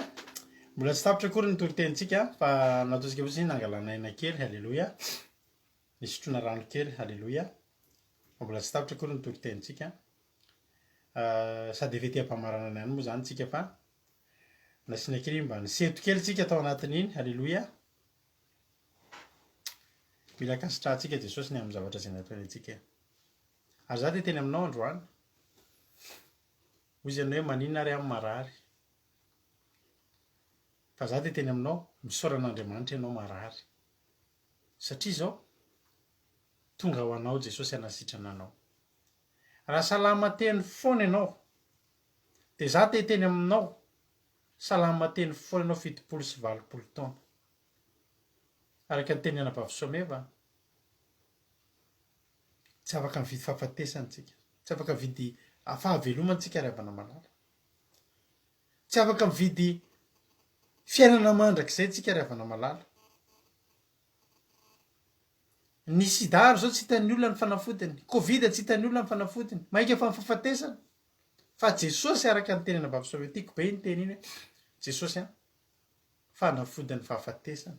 Mbola tsy tapitra akory ny toritenintsika fa nataontsika fotsiny nangalana aina kely. Aleloia! Nisotroana rano kely. Aleloia! Fa mbola tsy tapitra akory ny toritenintsika. Ah, sady efa ety am-pamaranana ihany moa izany tsika fa nasiana kely mba niseto kely tsika tao anatin'iny. Aleloia! Mila ankasitrahantsika Jesosy ny amin'ny zavatra izay nataony antsika. Ary za dia teny aminao androany. Hoy izy hoe maninona ary aho marary? Fa za dia teny aminao, misaora an'Andriamanitra ianao marary. Satria izao, tonga ho anao Jesosy hanasitrana anao. Raha salama teny foana ianao, dia za te hiteny aminao, salama teny foana ianao 80 taona. Araka ny tenin'ny anabavy Someva, tsy afaka mividy fahafatesana isika. Tsy afaka mividy fahavelomana isika ry havana malala. Tsy afaka mividy fiainana mandrakizay isika ry havana malala. Ny sida ary izao tsy hitan'ny olona ny fanafodiny. Covid tsy hitan'ny olona ny fanafodiny. Mainka fa ny fahafatesana. Fa Jesosy araka ny teny anabavy Someva, tiako be iny teny iny hoe Jesosy an, fanafodin'ny fahafatesana.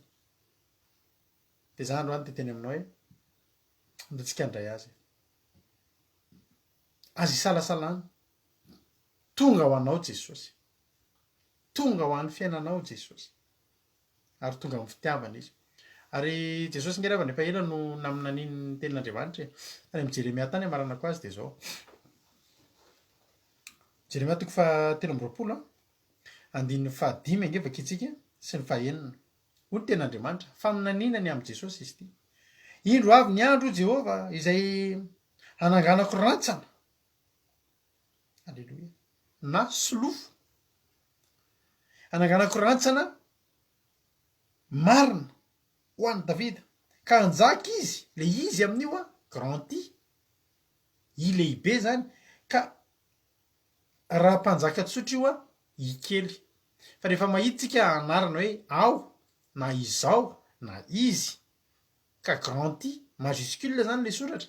Dia za androany te teny aminao hoe ndao tsika handray azy e. Aza isalasalana. Tonga ho anao Jesosy. Tonga ho an'ny fiainanao Jesosy. Ary tonga amin'ny fitiavana Izy. Ary Jesosy nge ravana efa ela no naminaniany ny tenin'Andriamanitra e. Tany amin'i Jeremia tany amaranako azy dia izao. Jeremia toko faha 23 an. Andininy fahadimy ange vakintsika sy ny fahenina. Hoy ny tenin'Andriamanitra, faminaniana ny amin'i Jesosy izy ity, Indro avy ny andro, hoy Jehovah, izay hananganako rantsana, aleloia, na solofo, hananganako rantsana marina ho an'i Davida, ka hanjaka izy, ilay izy amin'io an, grand I, I lehibe izany, ka Raha mpanjaka tsotra io an, i kely. Fa rehefa mahita tsika anarana hoe aho na izao na izy ka grand I, majuscule zany le soratra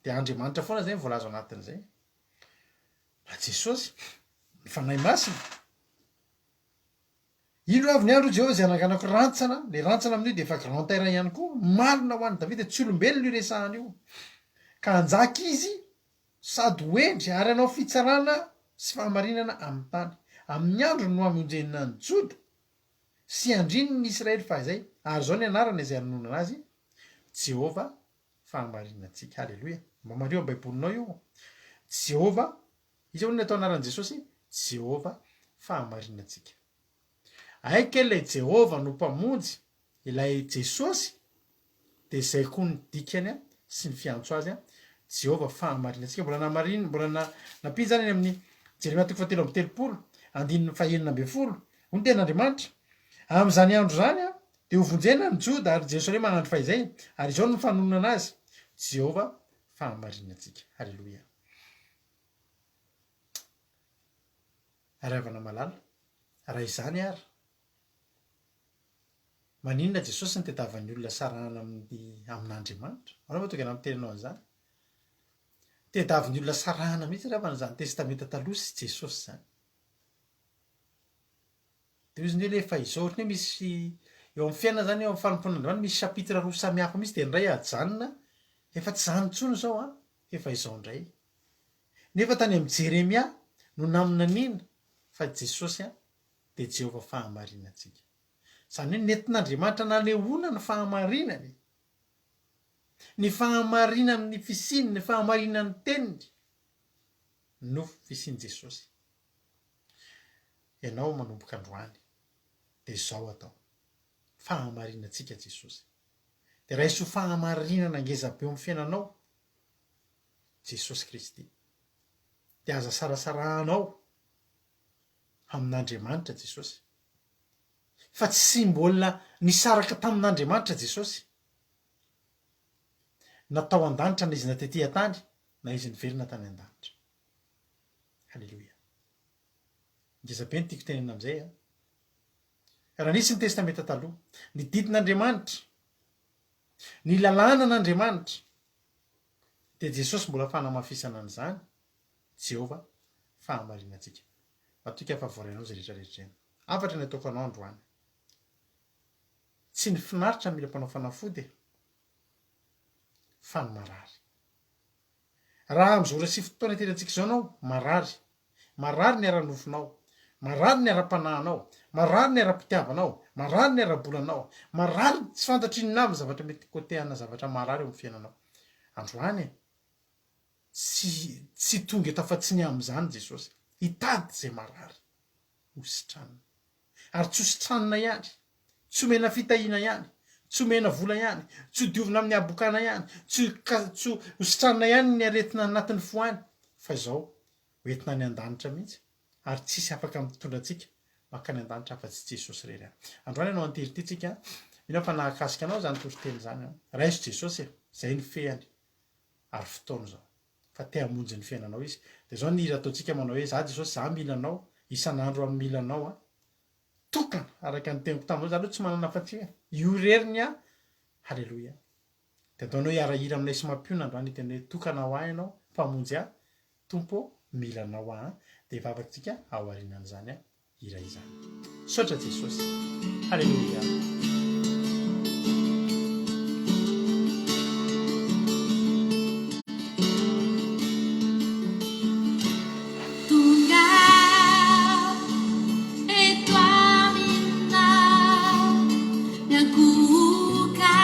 de Andriamanitra foana zay no voalaza ao anatin'izay. Na Jesosy, ny Fanahy Masina. Indro avy ny andro hoy Jehovah izay hananganako rantsana, le rantsana amin'io dia efa grand R ihany koa, marina ho an'i Davida, tsy olombelona io resahana io. Ka hanjaka izy sady ho hendry ary hanao fitsarana sy fahamarinana amin'ny tany. Amin'ny androny no hamonjena an'i Joda sy handriny ny Israely fahizay, ary izao ny anarana izay hanononana azy, Jehovah fahamarinantsika. Haleloia! Mba mariho amin'ny Baibolinao io. Jehovah, iza hono ny atao anaran'i Jesosy? Jehovah fahamarinantsika. Aika ilay Jehovah no Mpamonjy, ilay Jesosy Dia izay koa ny dikany sy ny fiantso azy, Jehovah fahamarinantsika. Mbola namariny, mbola na, nampiany izany any amin'ny Jeremia toko fahatelo amby telopolo, andininy fahenina ambin'ny folo. Hoy ny tenin'Andriamanitra, Amin'izany andro izany dia hovonjena ny Joda ary Jerosalema andro fahizay, ary izao no fanononana azy, Jehovah fahamarinantsika. Haleloia. Ary havana malala, raha izany ary, Maninona Jesosy no tediavan'ny olona sarahana amin'ny amin'Andriamanitra? Ahoana moa tonga nampiteny anao an'izany? Tediavin'ny olona sarahana mihitsy angamba izany Testamenta Taloha sy Jesosy izany. Dia hoy izy hoe efa izao, ohatran'ny hoe misy eo amin'ny fiainana izany, eo amin'ny fanompoan'Andriamanitra misy chapitre roa samy hafa mihitsy dia ny iray ajanona, efa tsy izany intsony izao an, fa efa izao indray. Nefa tany amin'i Jeremia no naminaniana fa Jesosy an, dia Jehovah fahamarinantsika. Izany hoe nentin'Andriamanitra nanehoana ny fahamarinany, ny fahamarinan'ny fisiany, ny fahamarinan'ny teniny no fisian'i Jesosy. Ianao manomboka androany dia izao atao, fahamarinantsika Jesosy. Dia raiso ho fahamarinana ngezabe eo amin'ny fiainanao Jesosy Kristy. Dia aza sarasarahanao amin'Andriamanitra Jesosy. Fa tsy mbola nisaraka tamin'Andriamanitra Jesosy. Na tao an-danitra na izy na tety an-tany, na izy niverina tany an-danitra. Haleloia. Ngeza be ny tiako tenenina amin'izay an. Raha nisy ny Testamenta Taloha, ny didin'Andriamanitra, ny lalànan'Andriamanitra, dia Jesosy mbola fanamafisana an'izany, Jehovah fahamarinantsika. Matoky aho fa voarainao izay rehetra rehetra izay. Hafatra ny ataoko anao androany. Tsy ny finaritra mila mpanao fanafody e! Fa ny marary. Raha amin'izao ora sy fotoana itenenantsika izao ianao, marary. Marary ny ara-nofonao. Marary ny ara-panahinao. Marary ny ara-pitiavanao. Marary ny ara-bolanao. Marary tsy fantatro inona avy ny zavatra mety côté-ana zavatra marary eo amin'ny fiainanao. Androany e! Tsy tsy tonga eto afa-tsy ny amin'izany Jesosy. Hitady izay marary ho sitranina. Ary tsy ho sitranina ihany, tsy omena fitahiana ihany, tsy omena vola ihany, tsy ho diovina amin'ny habokana ihany, tsy ka tsy ho sitranina ihany ny aretina anatin'ny fo any, fa izao, ho entina any an-danitra mihitsy, ary tsisy afaka mitondra antsika mankany an-danitra afa-tsy Jesosy irery ihany. Androany ianao antery ity tsika, mino aho fa nahakasika anao izany toriteny izany an. Raiso Jesosy e, izay ny fehiny, ary fotoana izao. Fa te hamonjy ny fiainanao Izy. Dia izao ny hira ataontsika manao hoe, Za Jesosy, za mila Anao, isan'andro aho mila Anao an. Tokana, araka ny teniko taminao, za aloha tsy manana afa-tsy io e. Io irery ny ahy. Haleloia. Dia ataonao hiara-hira aminay sy mampiona androany hiteny hoe, Tokana ho ahy Ianao, Mpamonjy ahy, Tompo ô, mila Anao aho an. Dia hivavaka tsika aorianan'izany an. hira izany. Misaotra Jesosy. Haleloia. Tonga eto aminao miankohoka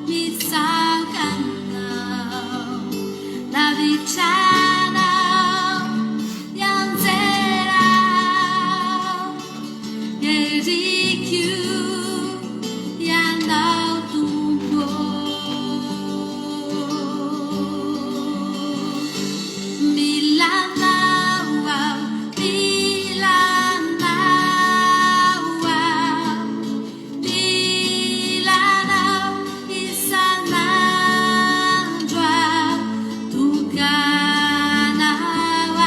mitsaoka anao lavitra anao Mianjera Eriko Ianao Tompo Mila Anao aho Mila Anao aho Mila Anao isan'andro aho, Tokana ho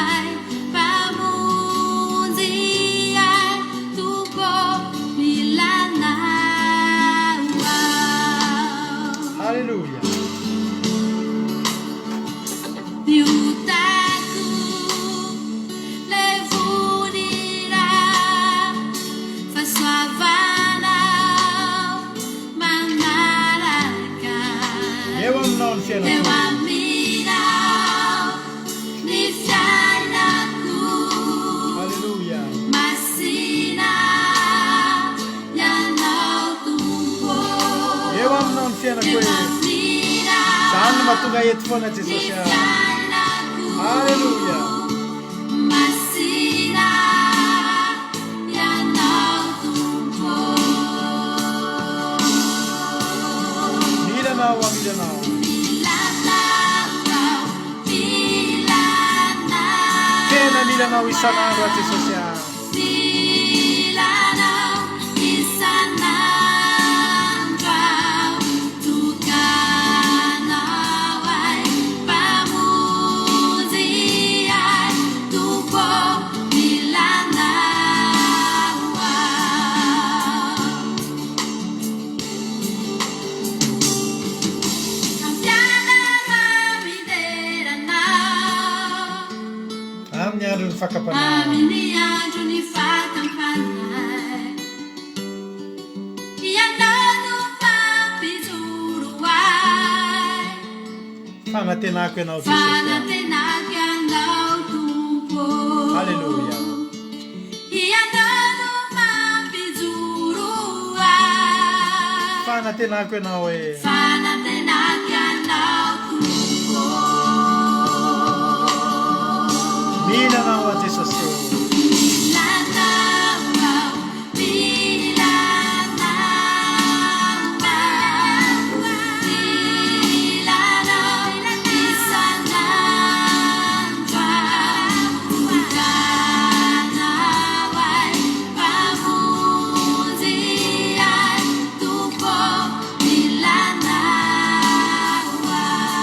ahy, Mpamonjy ahy, Tompo ô, mila Anao aho. Haleloia. Ny otako levonina Fahasoavana manaraka Eo aminao ny fiainako. Eo aminao ny fiainako. Haleloia. Masina Ianao Tompo. Eo aminao ny fiainako Eo e. aminao Zany no mahatonga ahy eto foana ny Jesosy a. fiainako. Haleloia. Masina Ianao Tompo. Mila Anao aho, mila Anao. Mila Anao aho, mila Anao Tena mila Anao isan'andro aho aho. Jesosy a. Mila Anao isan'andro aho, Tokanao ahy, Mpamonjy ahy, Tompo mila Anao aho. Ampianaro aho midera Anao. Amin'ny andron'ny fakam-panahy. Amin'ny andron'ny fakam-panahy. Ianao no mpampijoro ahy. Fanantenako Ianao Jesosy a. Fanantenako Ianao Tompo. Haleloia. Ianao no mampijoro ahy. Fanantenako Ianao e. Fanantenako Ianao Tompo. Mila Anao aho Jesosy o. Mila Anao aho, mila Anao aho, mila Anao isan'andro aho, Tokanao ahy, Mpamonjy ahy, Tompo mila Anao aho.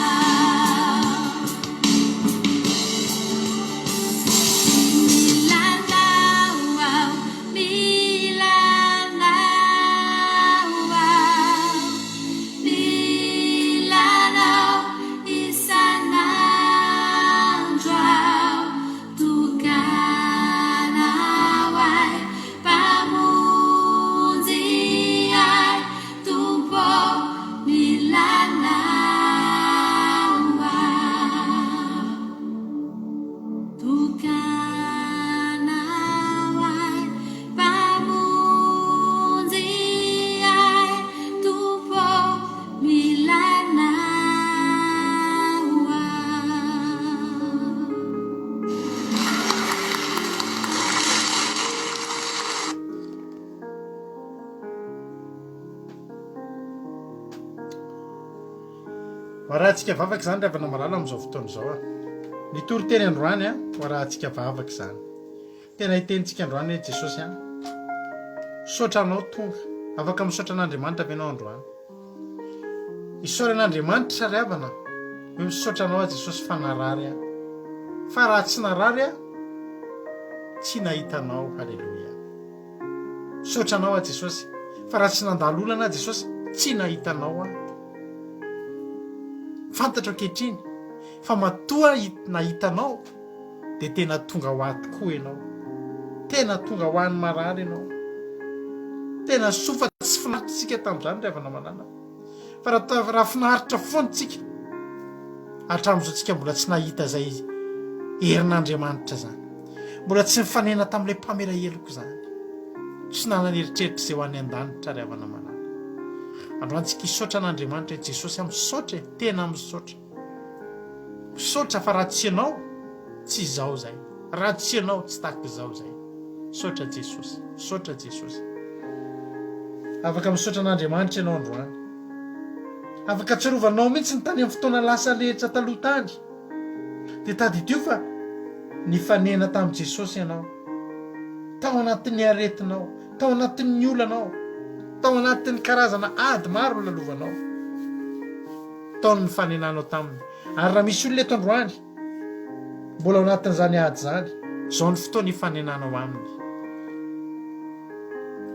Ho arahantsika vavaka izany ry havana malala amin'izao fotoana izao a. Ny toriteny androany a, ho arahantsika vavaka izany. Tena hitenintsika androany hoe Jesosy a, misaotra anao tonga. Afaka misaotra an'Andriamanitra ve ianao androany? Isaorana Andriamanitra ry havana hoe misaotra anao aho Jesosy fa narary aho. Fa raha tsy narary aho, tsy nahita anao. Haleloia. Misaotra anao aho Jesosy fa raha tsy nandalo olana aho Jesosy, tsy nahita anao aho. Fantatro ankehitriny fa matoa nahita anao dia tena tonga ho ahy tokoa ianao. Tena tonga ho an'ny marary ianao. Tena soa fa tsy finaritra isika tamin'izany ry havana malala. Fa raha raha finaritra foana isika hatramin'izao tsika mbola tsy nahita izay herin'Andriamanitra izany. Mbola tsy nifanena tamin'ilay mpamela heloka izany. Tsy nanana eritreritra izay ho any an-danitra ry havana malala. Androany tsika hisaotra an'Andriamanitra hoe Jesosy aho misaotra e, tena misaotra. Misaotra fa raha tsy ianao tsy izao zay. Raha tsy ianao tsy tahaka izao zay. Misaotra Jesosy. Misaotra Jesosy. Afaka misaotra an'Andriamanitra ianao androany. Afaka tsarovanao mihitsy ny tany amin'ny fotoana lasa rehetra taloha tany. Dia tadidio fa nifanena tamin'i Jesosy ianao. Tao anatin'ny aretinao, tao anatin'ny olanao, tao anatin'ny karazana ady maro nolalovanao. Tao ny nifanenanao taminy. Ary raha misy olona eto androany, mbola ao anatin'izany ady izany, izao ny fotoana hifanenanao aminy.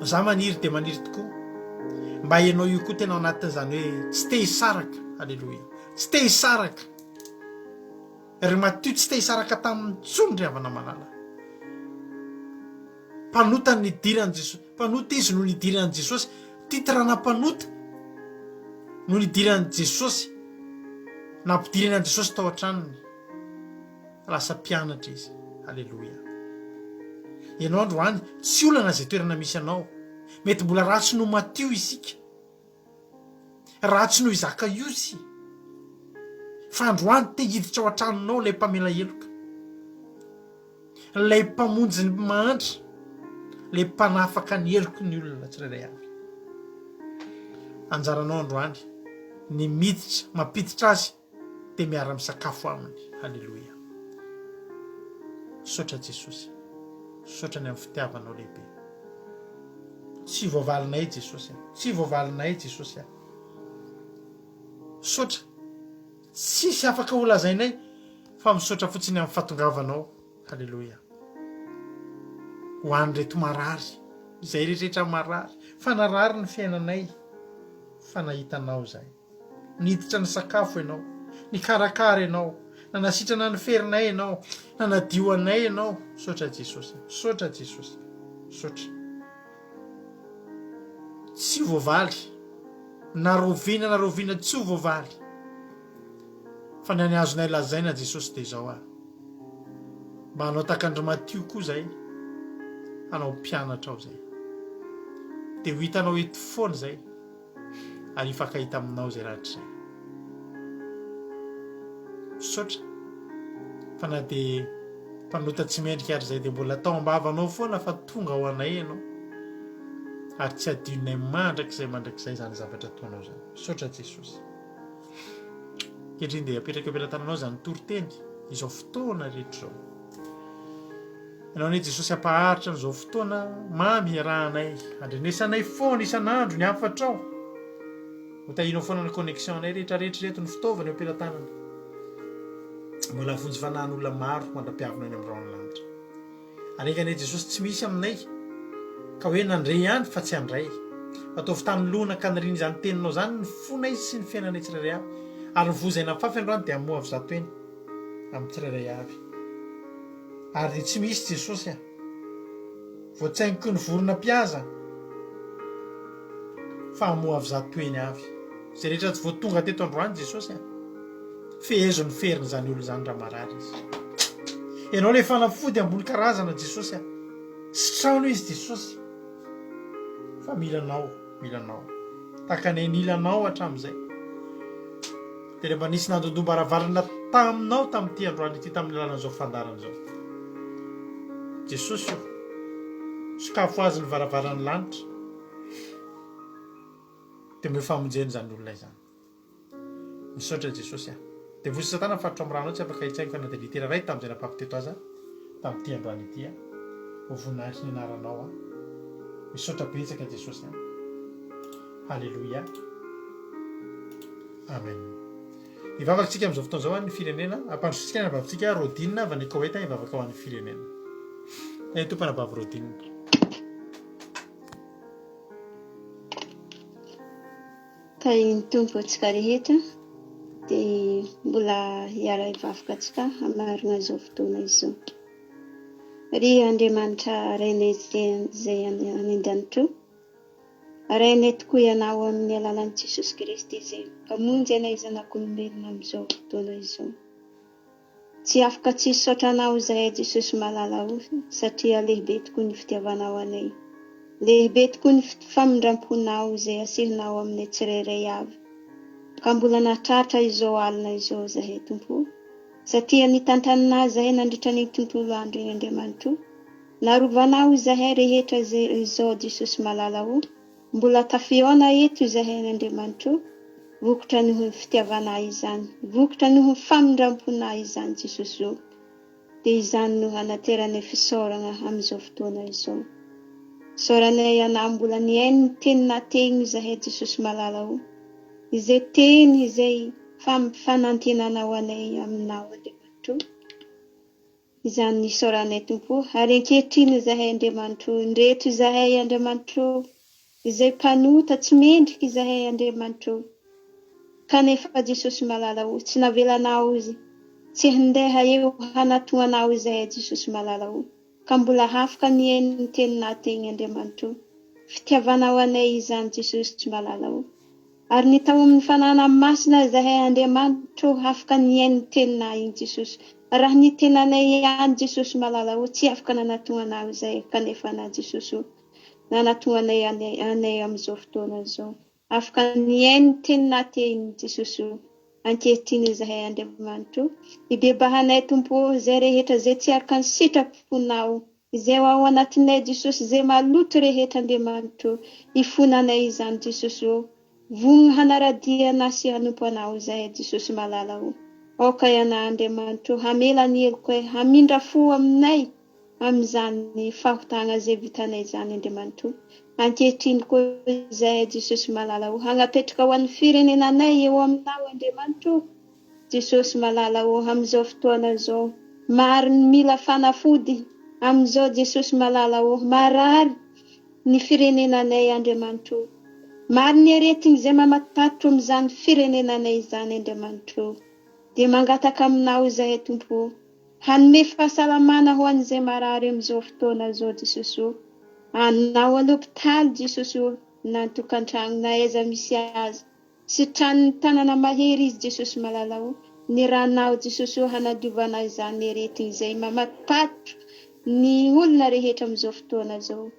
Za maniry dia maniry tokoa mba ianao io koa tena ao anatin'izany hoe tsy te hisaraka, aleloia, tsy te hisaraka. Ry Matio tsy te hisaraka taminy intsony ry havana malala. Mpanota nidiran'i Jesosy, mpanota izy no nidiran'i Jesosy, titre na mpanota no nidiran'i Jesosy, nampidirana an'i Jesosy tao an-tranony. Lasa mpianatra izy. Aleloia. Ianao androany, tsy olana izay toerana misy anao. Mety mbola ratsy noho Matio isika. Ratsy noho i Zakaiosy. Fa androany te hiditra ao an-tranonao ilay mpamela heloka. Ilay mpamonjy ny mahantra, ilay mpanafaka ny heloky ny olona tsirairay avy. Anjaranao androany ny miditra, mampiditra azy dia miara-misakafo aminy. Haleloia. Misaotra Jesosy. Misaotra ny amin'ny fitiavanao lehibe. Tsy voavalinay Jesosy a. Tsy voavalinay Jesosy a. Misaotra. Tsisy afaka ho lazainay fa misaotra fotsiny amin'ny fahatongavanao. Haleloia. Ho an'ireto marary, izay rehetra marary, fa narary ny fiainanay, fa nahita anao izahay. Niditra nisakafo ianao, nikarakara ianao, nanasitrana ny ferinay ianao, nanadio anay ianao. Misaotra Jesosy. Misaotra Jesosy. Misaotra. Tsy voavaly. Na rahoviana na rahoviana tsy ho voavaly. Fa ny any azonay lazaina Jesosy dia izao ah. Mba hanao tahaka an-dry Matio koa izay, hanao mpianatra ao izay. Dia ho hitanao eto foana izay. ary hifankahita aminao izay rahatrizay. Misaotra fa na dia mpanota tsy mendrika ary izay dia mbola tao am-bavanao foana fa tonga ho anay ianao ary tsy adinonay mandrakizay mandrakizay izany zavatra ataonao izany. Misaotra Jesosy. Ankehitriny dia apetraka eo am-pelatananao izany toriteny izao fotoana rehetra izao. Ianao anie Jesosy hampaharitra an'izao fotoana mamy hiarahanay, handrenesanay foana isan'andro ny hafatrao. Ho tahianao foana ny connexion anay rehetra rehetra ireto, ny fitaovana eo am-pelatanana. Mbola vonjy fanahin'olona maro mandra-piavina any amin'ny rahon'ny lanitra. Ary enga anie Jesosy tsy misy aminay ka hoe nandre ihany fa tsy handray. Fa ataovy tamin'ny lonaka nirina izany teninao izany ny fonay sy ny fiainanay tsirairay avy. Ary ny voa izay nafafy androany dia hamoa avy zato heny amin'ny tsirairay avy. Ary dia tsy misy Jesosy a! Voatsaingoky ny vorona mpihaza fa hamoa avy zatoeny avy. Izay rehetra tsy vao tonga teto androany Jesosy a! Fehezo ny ferin'izany olona izany raha marary izy. Ianao ilay fanafody ambony karazana Jesosy a! Sitrano izy Jesosy fa mila anao, mila anao. Tahaka anay nila anao hatramin'izay. Dia mba nisy nandondom-baravarana taminao tamin'ity androany ity tamin'ny alalan'izao fandaharana izao. Jesosy o, sokafo azy ny varavaran'ny lanitra, dia omeo famonjena izany olona izany. Misaotra Jesosy a. Devoly sy satana mifaritra ao amin'ny ranao tsy afaka hitsaingoka na dia litera iray tamin'izay napako teto aza tamin'ity androany ity a. Ho voninahitry ny anaranao a. Misaotra betsaka Jesosy a. Haleloia. Amen. Hivavaka tsika amin'izao fotoana izao ho an'ny firenena. Ampandrosotsika ny anabavintsika Rodine avy any Koweït hivavaka ho an'ny firenena. Tahin'ny Tompo anabavy Rodine. Tahin'ny Tompo antsika rehetra dia mbola hiara-hivavaka antsika hamarina izao fotoana izao. Ry Andriamanitra Rainay izay any an-danitra ô, Rainay tokoa Ianao amin'ny alalan'i Jesosy Kristy izay Mpamonjy anay zanak'olombelona amin'izao fotoana izao. Tsy afaka tsy hisaotra Anao izahay Jesosy malala o satria lehibe tokoa ny fitiavanao anay. Lehibe tokoa ny famindramponao izay asehonao aminay tsirairay avy. Ka mbola nahatratra izao alina izao izahay Tompo o. Satria nitantanina izahay nandritra an'iny tontolo andro iny Andriamanitra o. Narovanao izahay rehetra izao Jesosy malala o. Mbola tafihaona eto izahay ry Andriamanitra o, vokatra noho ny fitiavanà izany, vokatra noho ny famindramponà izany Jesosy o, dia izany no hanateranay fisaoragna amin'izao fotoana izao. Isaoranay Anà mbola nihaino ny teninà tegny izahay Jesosy malala o, izay teny izay fanantenana ho anay aminao Andriamanitra o. Izany no isaoranay Tompo o. Ary ankehitriny izahay Andriamanitro o, indreto izahay Andriamanitro o, izay mpanota tsy mendrika izahay Andriamanitro o. Kanefa Jesosy malala o, tsy navelanao izy tsy handeha eo hanatona Anao izahay Jesosy malala o, ka mbola hafaka nihaino ny teninao tegny Andriamanitro o. Fitiavanao anay izany Jesosy malala o. Ary ny tao amin'ny fanana masina izahay Andriamanitra ô afaka nihaino ny teninao iny Jesosy raha ny tenanay ihany Jesosy malala ô tsy afaka nanatogna anao izahay kanefa anao Jesosy ô nanatogna anay anay amin'izao fotoana izao afaka nihaino ny teninao te iny Jesosy ô ankehitriny izahay Andriamanitra ô ibebahanay Tompo ô izay rehetra izay tsy araka ny sitraponao Izay ao anatinay Jesosy izay maloto rehetra Andriamanitra ô ifonanay izany Jesosy ô vonona hanaradia anah sy hanompo anao izahay Jesosy malala ô aoka ianah Andriamanitra ô hamela ny helokay hamindra fo aminay amin'izany fahotagna izay vitanay izany Andriamanitra ô ankehitriny koa izahay Jesosy malala ô hagnapetraka ho an'ny firenenanay eo aminao Andriamanitra ô Jesosy malala ô amizao fotoana zao maro ny mila fanafody amizao Jesosy malala ô marary ny firenenanay Andriamanitra ô maro ny aretigny izay mamatopatotro amizany firenenanay izany Andriamanitra ô dia mangataka aminao izahay Tompo ô hanome fahasalamana ho an'izay marary amizao fotoana zao Jesosy ô anao alopitaly Jesosy ô na antokantragno na aiza misy azy Sitranin'ny tanana mahery izy Jesosy malala o, ny ranao Jesosy o hanadiovana izany aretigny izay mamatopatotro ny olona rehetra amizao fotoana zao.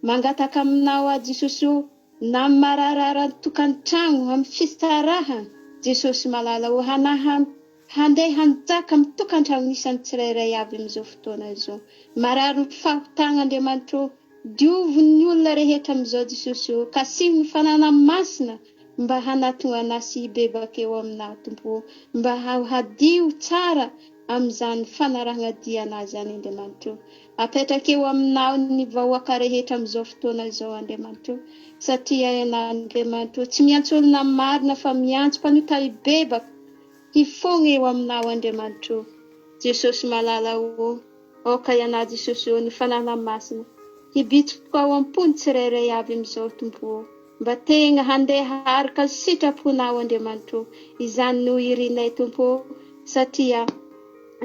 Mangataka aminao aho Jesosy o na mararara an-tokantragno am fisaraha Jesosy malala o hanaha handeha hanjaka am tokantragno isan'ny tsirairay avy amizao fotoana zao. Marary ny fahotagna Andriamanitra o Diovy ny olona rehetra amin'izao Jesosy ô, kasiho ny fanana masina mba hanatona anah sy hibebaka eo aminah Tompo ô, mba hadio tsara amin'izany fanarahana dia anah izany Andriamanitra ô. Apetraka eo aminao ny vahoaka rehetra amin'izao fotoana izao Andriamanitra ô, satria Ianao Andriamanitra ô tsy miantso olona marina fa miantso mpanota hibebaka hifogna eo aminao Andriamanitra ô. Jesosy malala ô. Aoka ianao Jesosy ô ny Fanahinao Masina hibitsika ao am-pony tsirairay avy amin'izao Tompo ô mba tegna handeha araka ny sitraponao Andriamanitra ô izany no irinay Tompo ô satria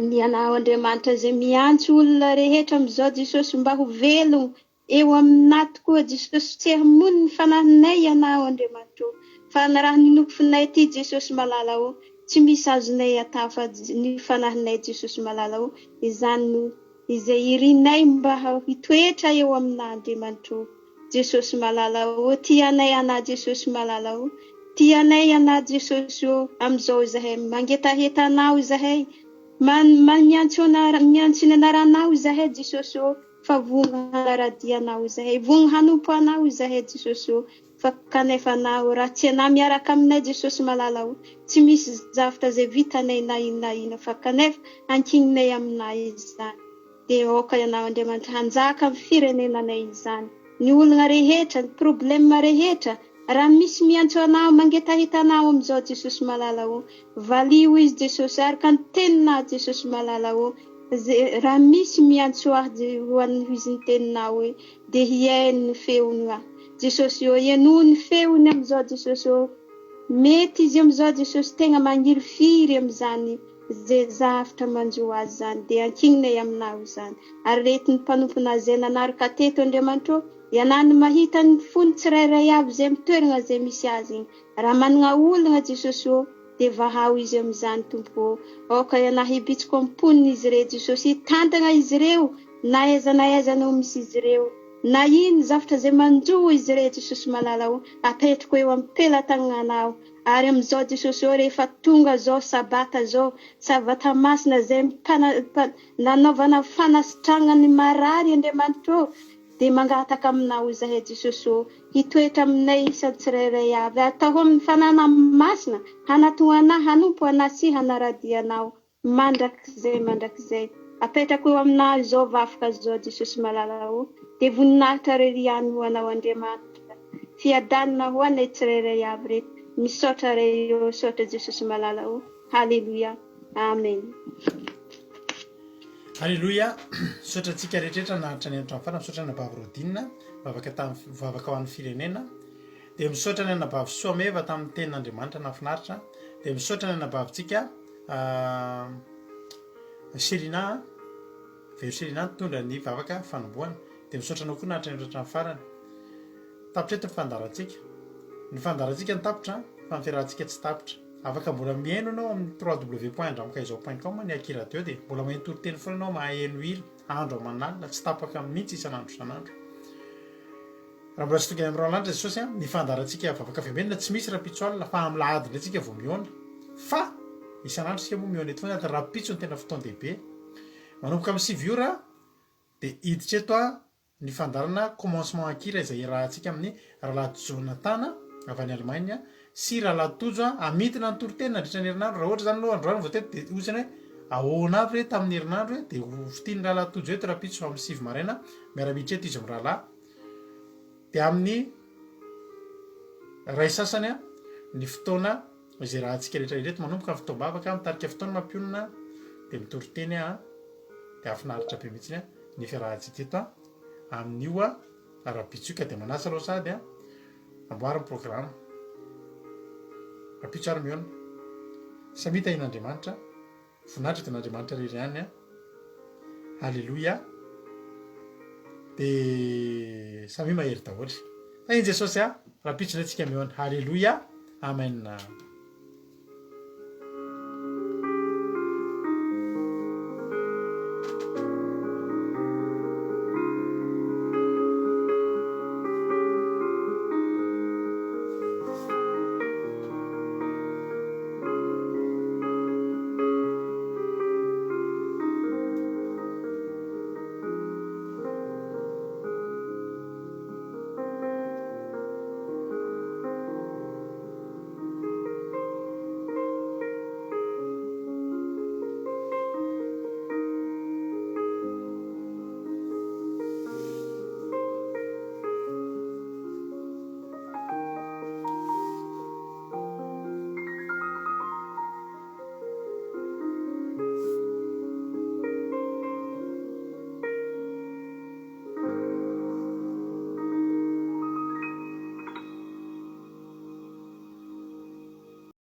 ny Anao Andriamanitra izay miantso olona rehetra amin'izao Jesosy mba ho velogno Eo aminà tokoa Jesosy tsy hamono ny fanahinay Ianao Andriamanitra ô fa ny raha ny nofinay ity Jesosy malala ô tsy misy azonay atao fa ny fanahinay Jesosy malala ô izany no izay irinay mba hitoetra eo aminà Andriamanitra ô Jesosy malala ô tianay anà Jesosy malala ô tianay anà Jesosy ô amin'izao izahay mangetaheta Anao izahay man miantso miantso ny anaranao izahay Jesosy ô. Fa vonona hanara-dia Anao izahay, vonona hanompo Anao izahay Jesosy ô, fa kanefa Anao raha tsy Anao miaraka aminay Jesosy malala ô, tsy misy zavtra izay vitanay na inona na inona fa kanefa ankininay Aminao izany. Dia aoka Ianao Andriamanitra hanjaka amin'ny firenenanay izany, ny olona rehetra, ny problème rehetra, raha misy miantso Anao, mangetaheta Anao amin'izao Jesosy malala ô, valio izy Jesosy araka ny teninao Jesosy malala ô, Ze raha misy miantso ahy ho an'ny ho izy ny teninao hoe dia hihaino ny feony aho Jesosy ô henoy ny feony amin'izao Jesosy ô mety izy amin'izao Jesosy tegna mangirifiry amin'izany ze zavtra manjo azy zany dia ankininay aminao izany ary retin'ny mpanomponao ze nanaraka teto Andriamanitra ô ianao no mahita ny fony tsirairay avy ze amin'ny toeragna ze misy azy igny raha managna olagna Jesosy ô Dia vahao izy amin'izany, Tompo ô. Aoka Ianao hibitsiko amin'ny mponina izy ireo, Jesosy. Hitantana izy ireo, na aiza na aiza no misy izy ireo. Na ino zavatra izay manjo izy ireo, Jesosy malala ô, apetrako eo am-pelatananao. Ary amin'izao, Jesosy ô, rehefa tonga izao Sabata izao, Sabata masina izay nanaovana fanasitranana ny marary, Andriamanitra ô, Dia mangataka Aminao izahay Jesosy ô, hitoetra aminay isan'ny tsirairay avy, atao amin'ny Fanana Masina, hanatona anah, hanompo anah sy hanaradia Anao mandrakizay mandrakizay. Apetrako eo Aminao izao vavaka izao Jesosy malala ô, dia voninahitra irery ihany ho Anao Andriamanitra. Fiadanana ho anay tsirairay avy reto. Misaotra Ray ô, misaotra Jesosy malala ô. Haleloia. Amen. Aleloia! Misaotra antsika rehetra naharitra nihaino hatramin'ny farany, misaotra anabavy Rodine vavaka tamin'ny vavaka ho an'ny firenena, dia misaotra ny anabavy Soameva tamin'ny tenin'Andriamanitra nahafinaritra, dia misaotra ny anabavintsika Shelina Vero Shelina nitondra ny vavaka fanombohana, dia misaotra anao koa naharitra nihaino hatramin'ny farany. Tapitra eto ny fandaharantsika. Ny fandaharantsika no tapitra fa ny fiarahantsika tsy tapitra. Afaka mbola mihaino ianao amin'ny www.andramikaizao point com ny Aky Radio dia mbola maheno toriteny foana ianao, maheno hira andro aman'alina tsy tapaka mihitsy isan'andro isan'andro. Raha mbola tsy tonga any amin'ny rahona lanitra Jesosy an, ny fandaharantsika vavaka fiambenana tsy misy rahampitso alina fa amin'ny lahady indray tsika vao mihaona. Fa isan'andro isika moa mihaona eto foana ary rahampitso no tena fotoan-dehibe. Manomboka amin'ny 9 ora dia hiditra eto aho Ny fandaharana Commencement Akira izay iarahantsika amin'ny Rahalahy Jonathan avy any Allemagne sy Rahalahy Tojo hamintina ny toriteny nandritra ny herinandro. Raha ohatra izany aloha androany vao teto dia hoy isany hoe ahoana avy re tamin'ny herinandro e? Dia ho fintin'ny Rahalahy Tojo eto rahampitso amin'ny 9 maraina miara-miditra eto izy mirahalahy. Dia amin'ny iray sasany ny fotoana izay rahantsika rehetra ireto manomboka ny fotoam-bavaka, mitarika fotoana mampionona dia mitory teny aho. Dia hahafinaritra be mihitsy ny fiarahantsika eto amin'io rahampitso io ka dia manasa anao sahady amboary ny programa. Rahampitso ary mihaona. Samia tahian'Andriamanitra. Voninahitra dia an'Andriamanitra irery ihany. Alléluia. Dia samia mahery daholo. Tahian'i Jesosy a. Rahampitso indray tsika mihaona. Alléluia. Amen.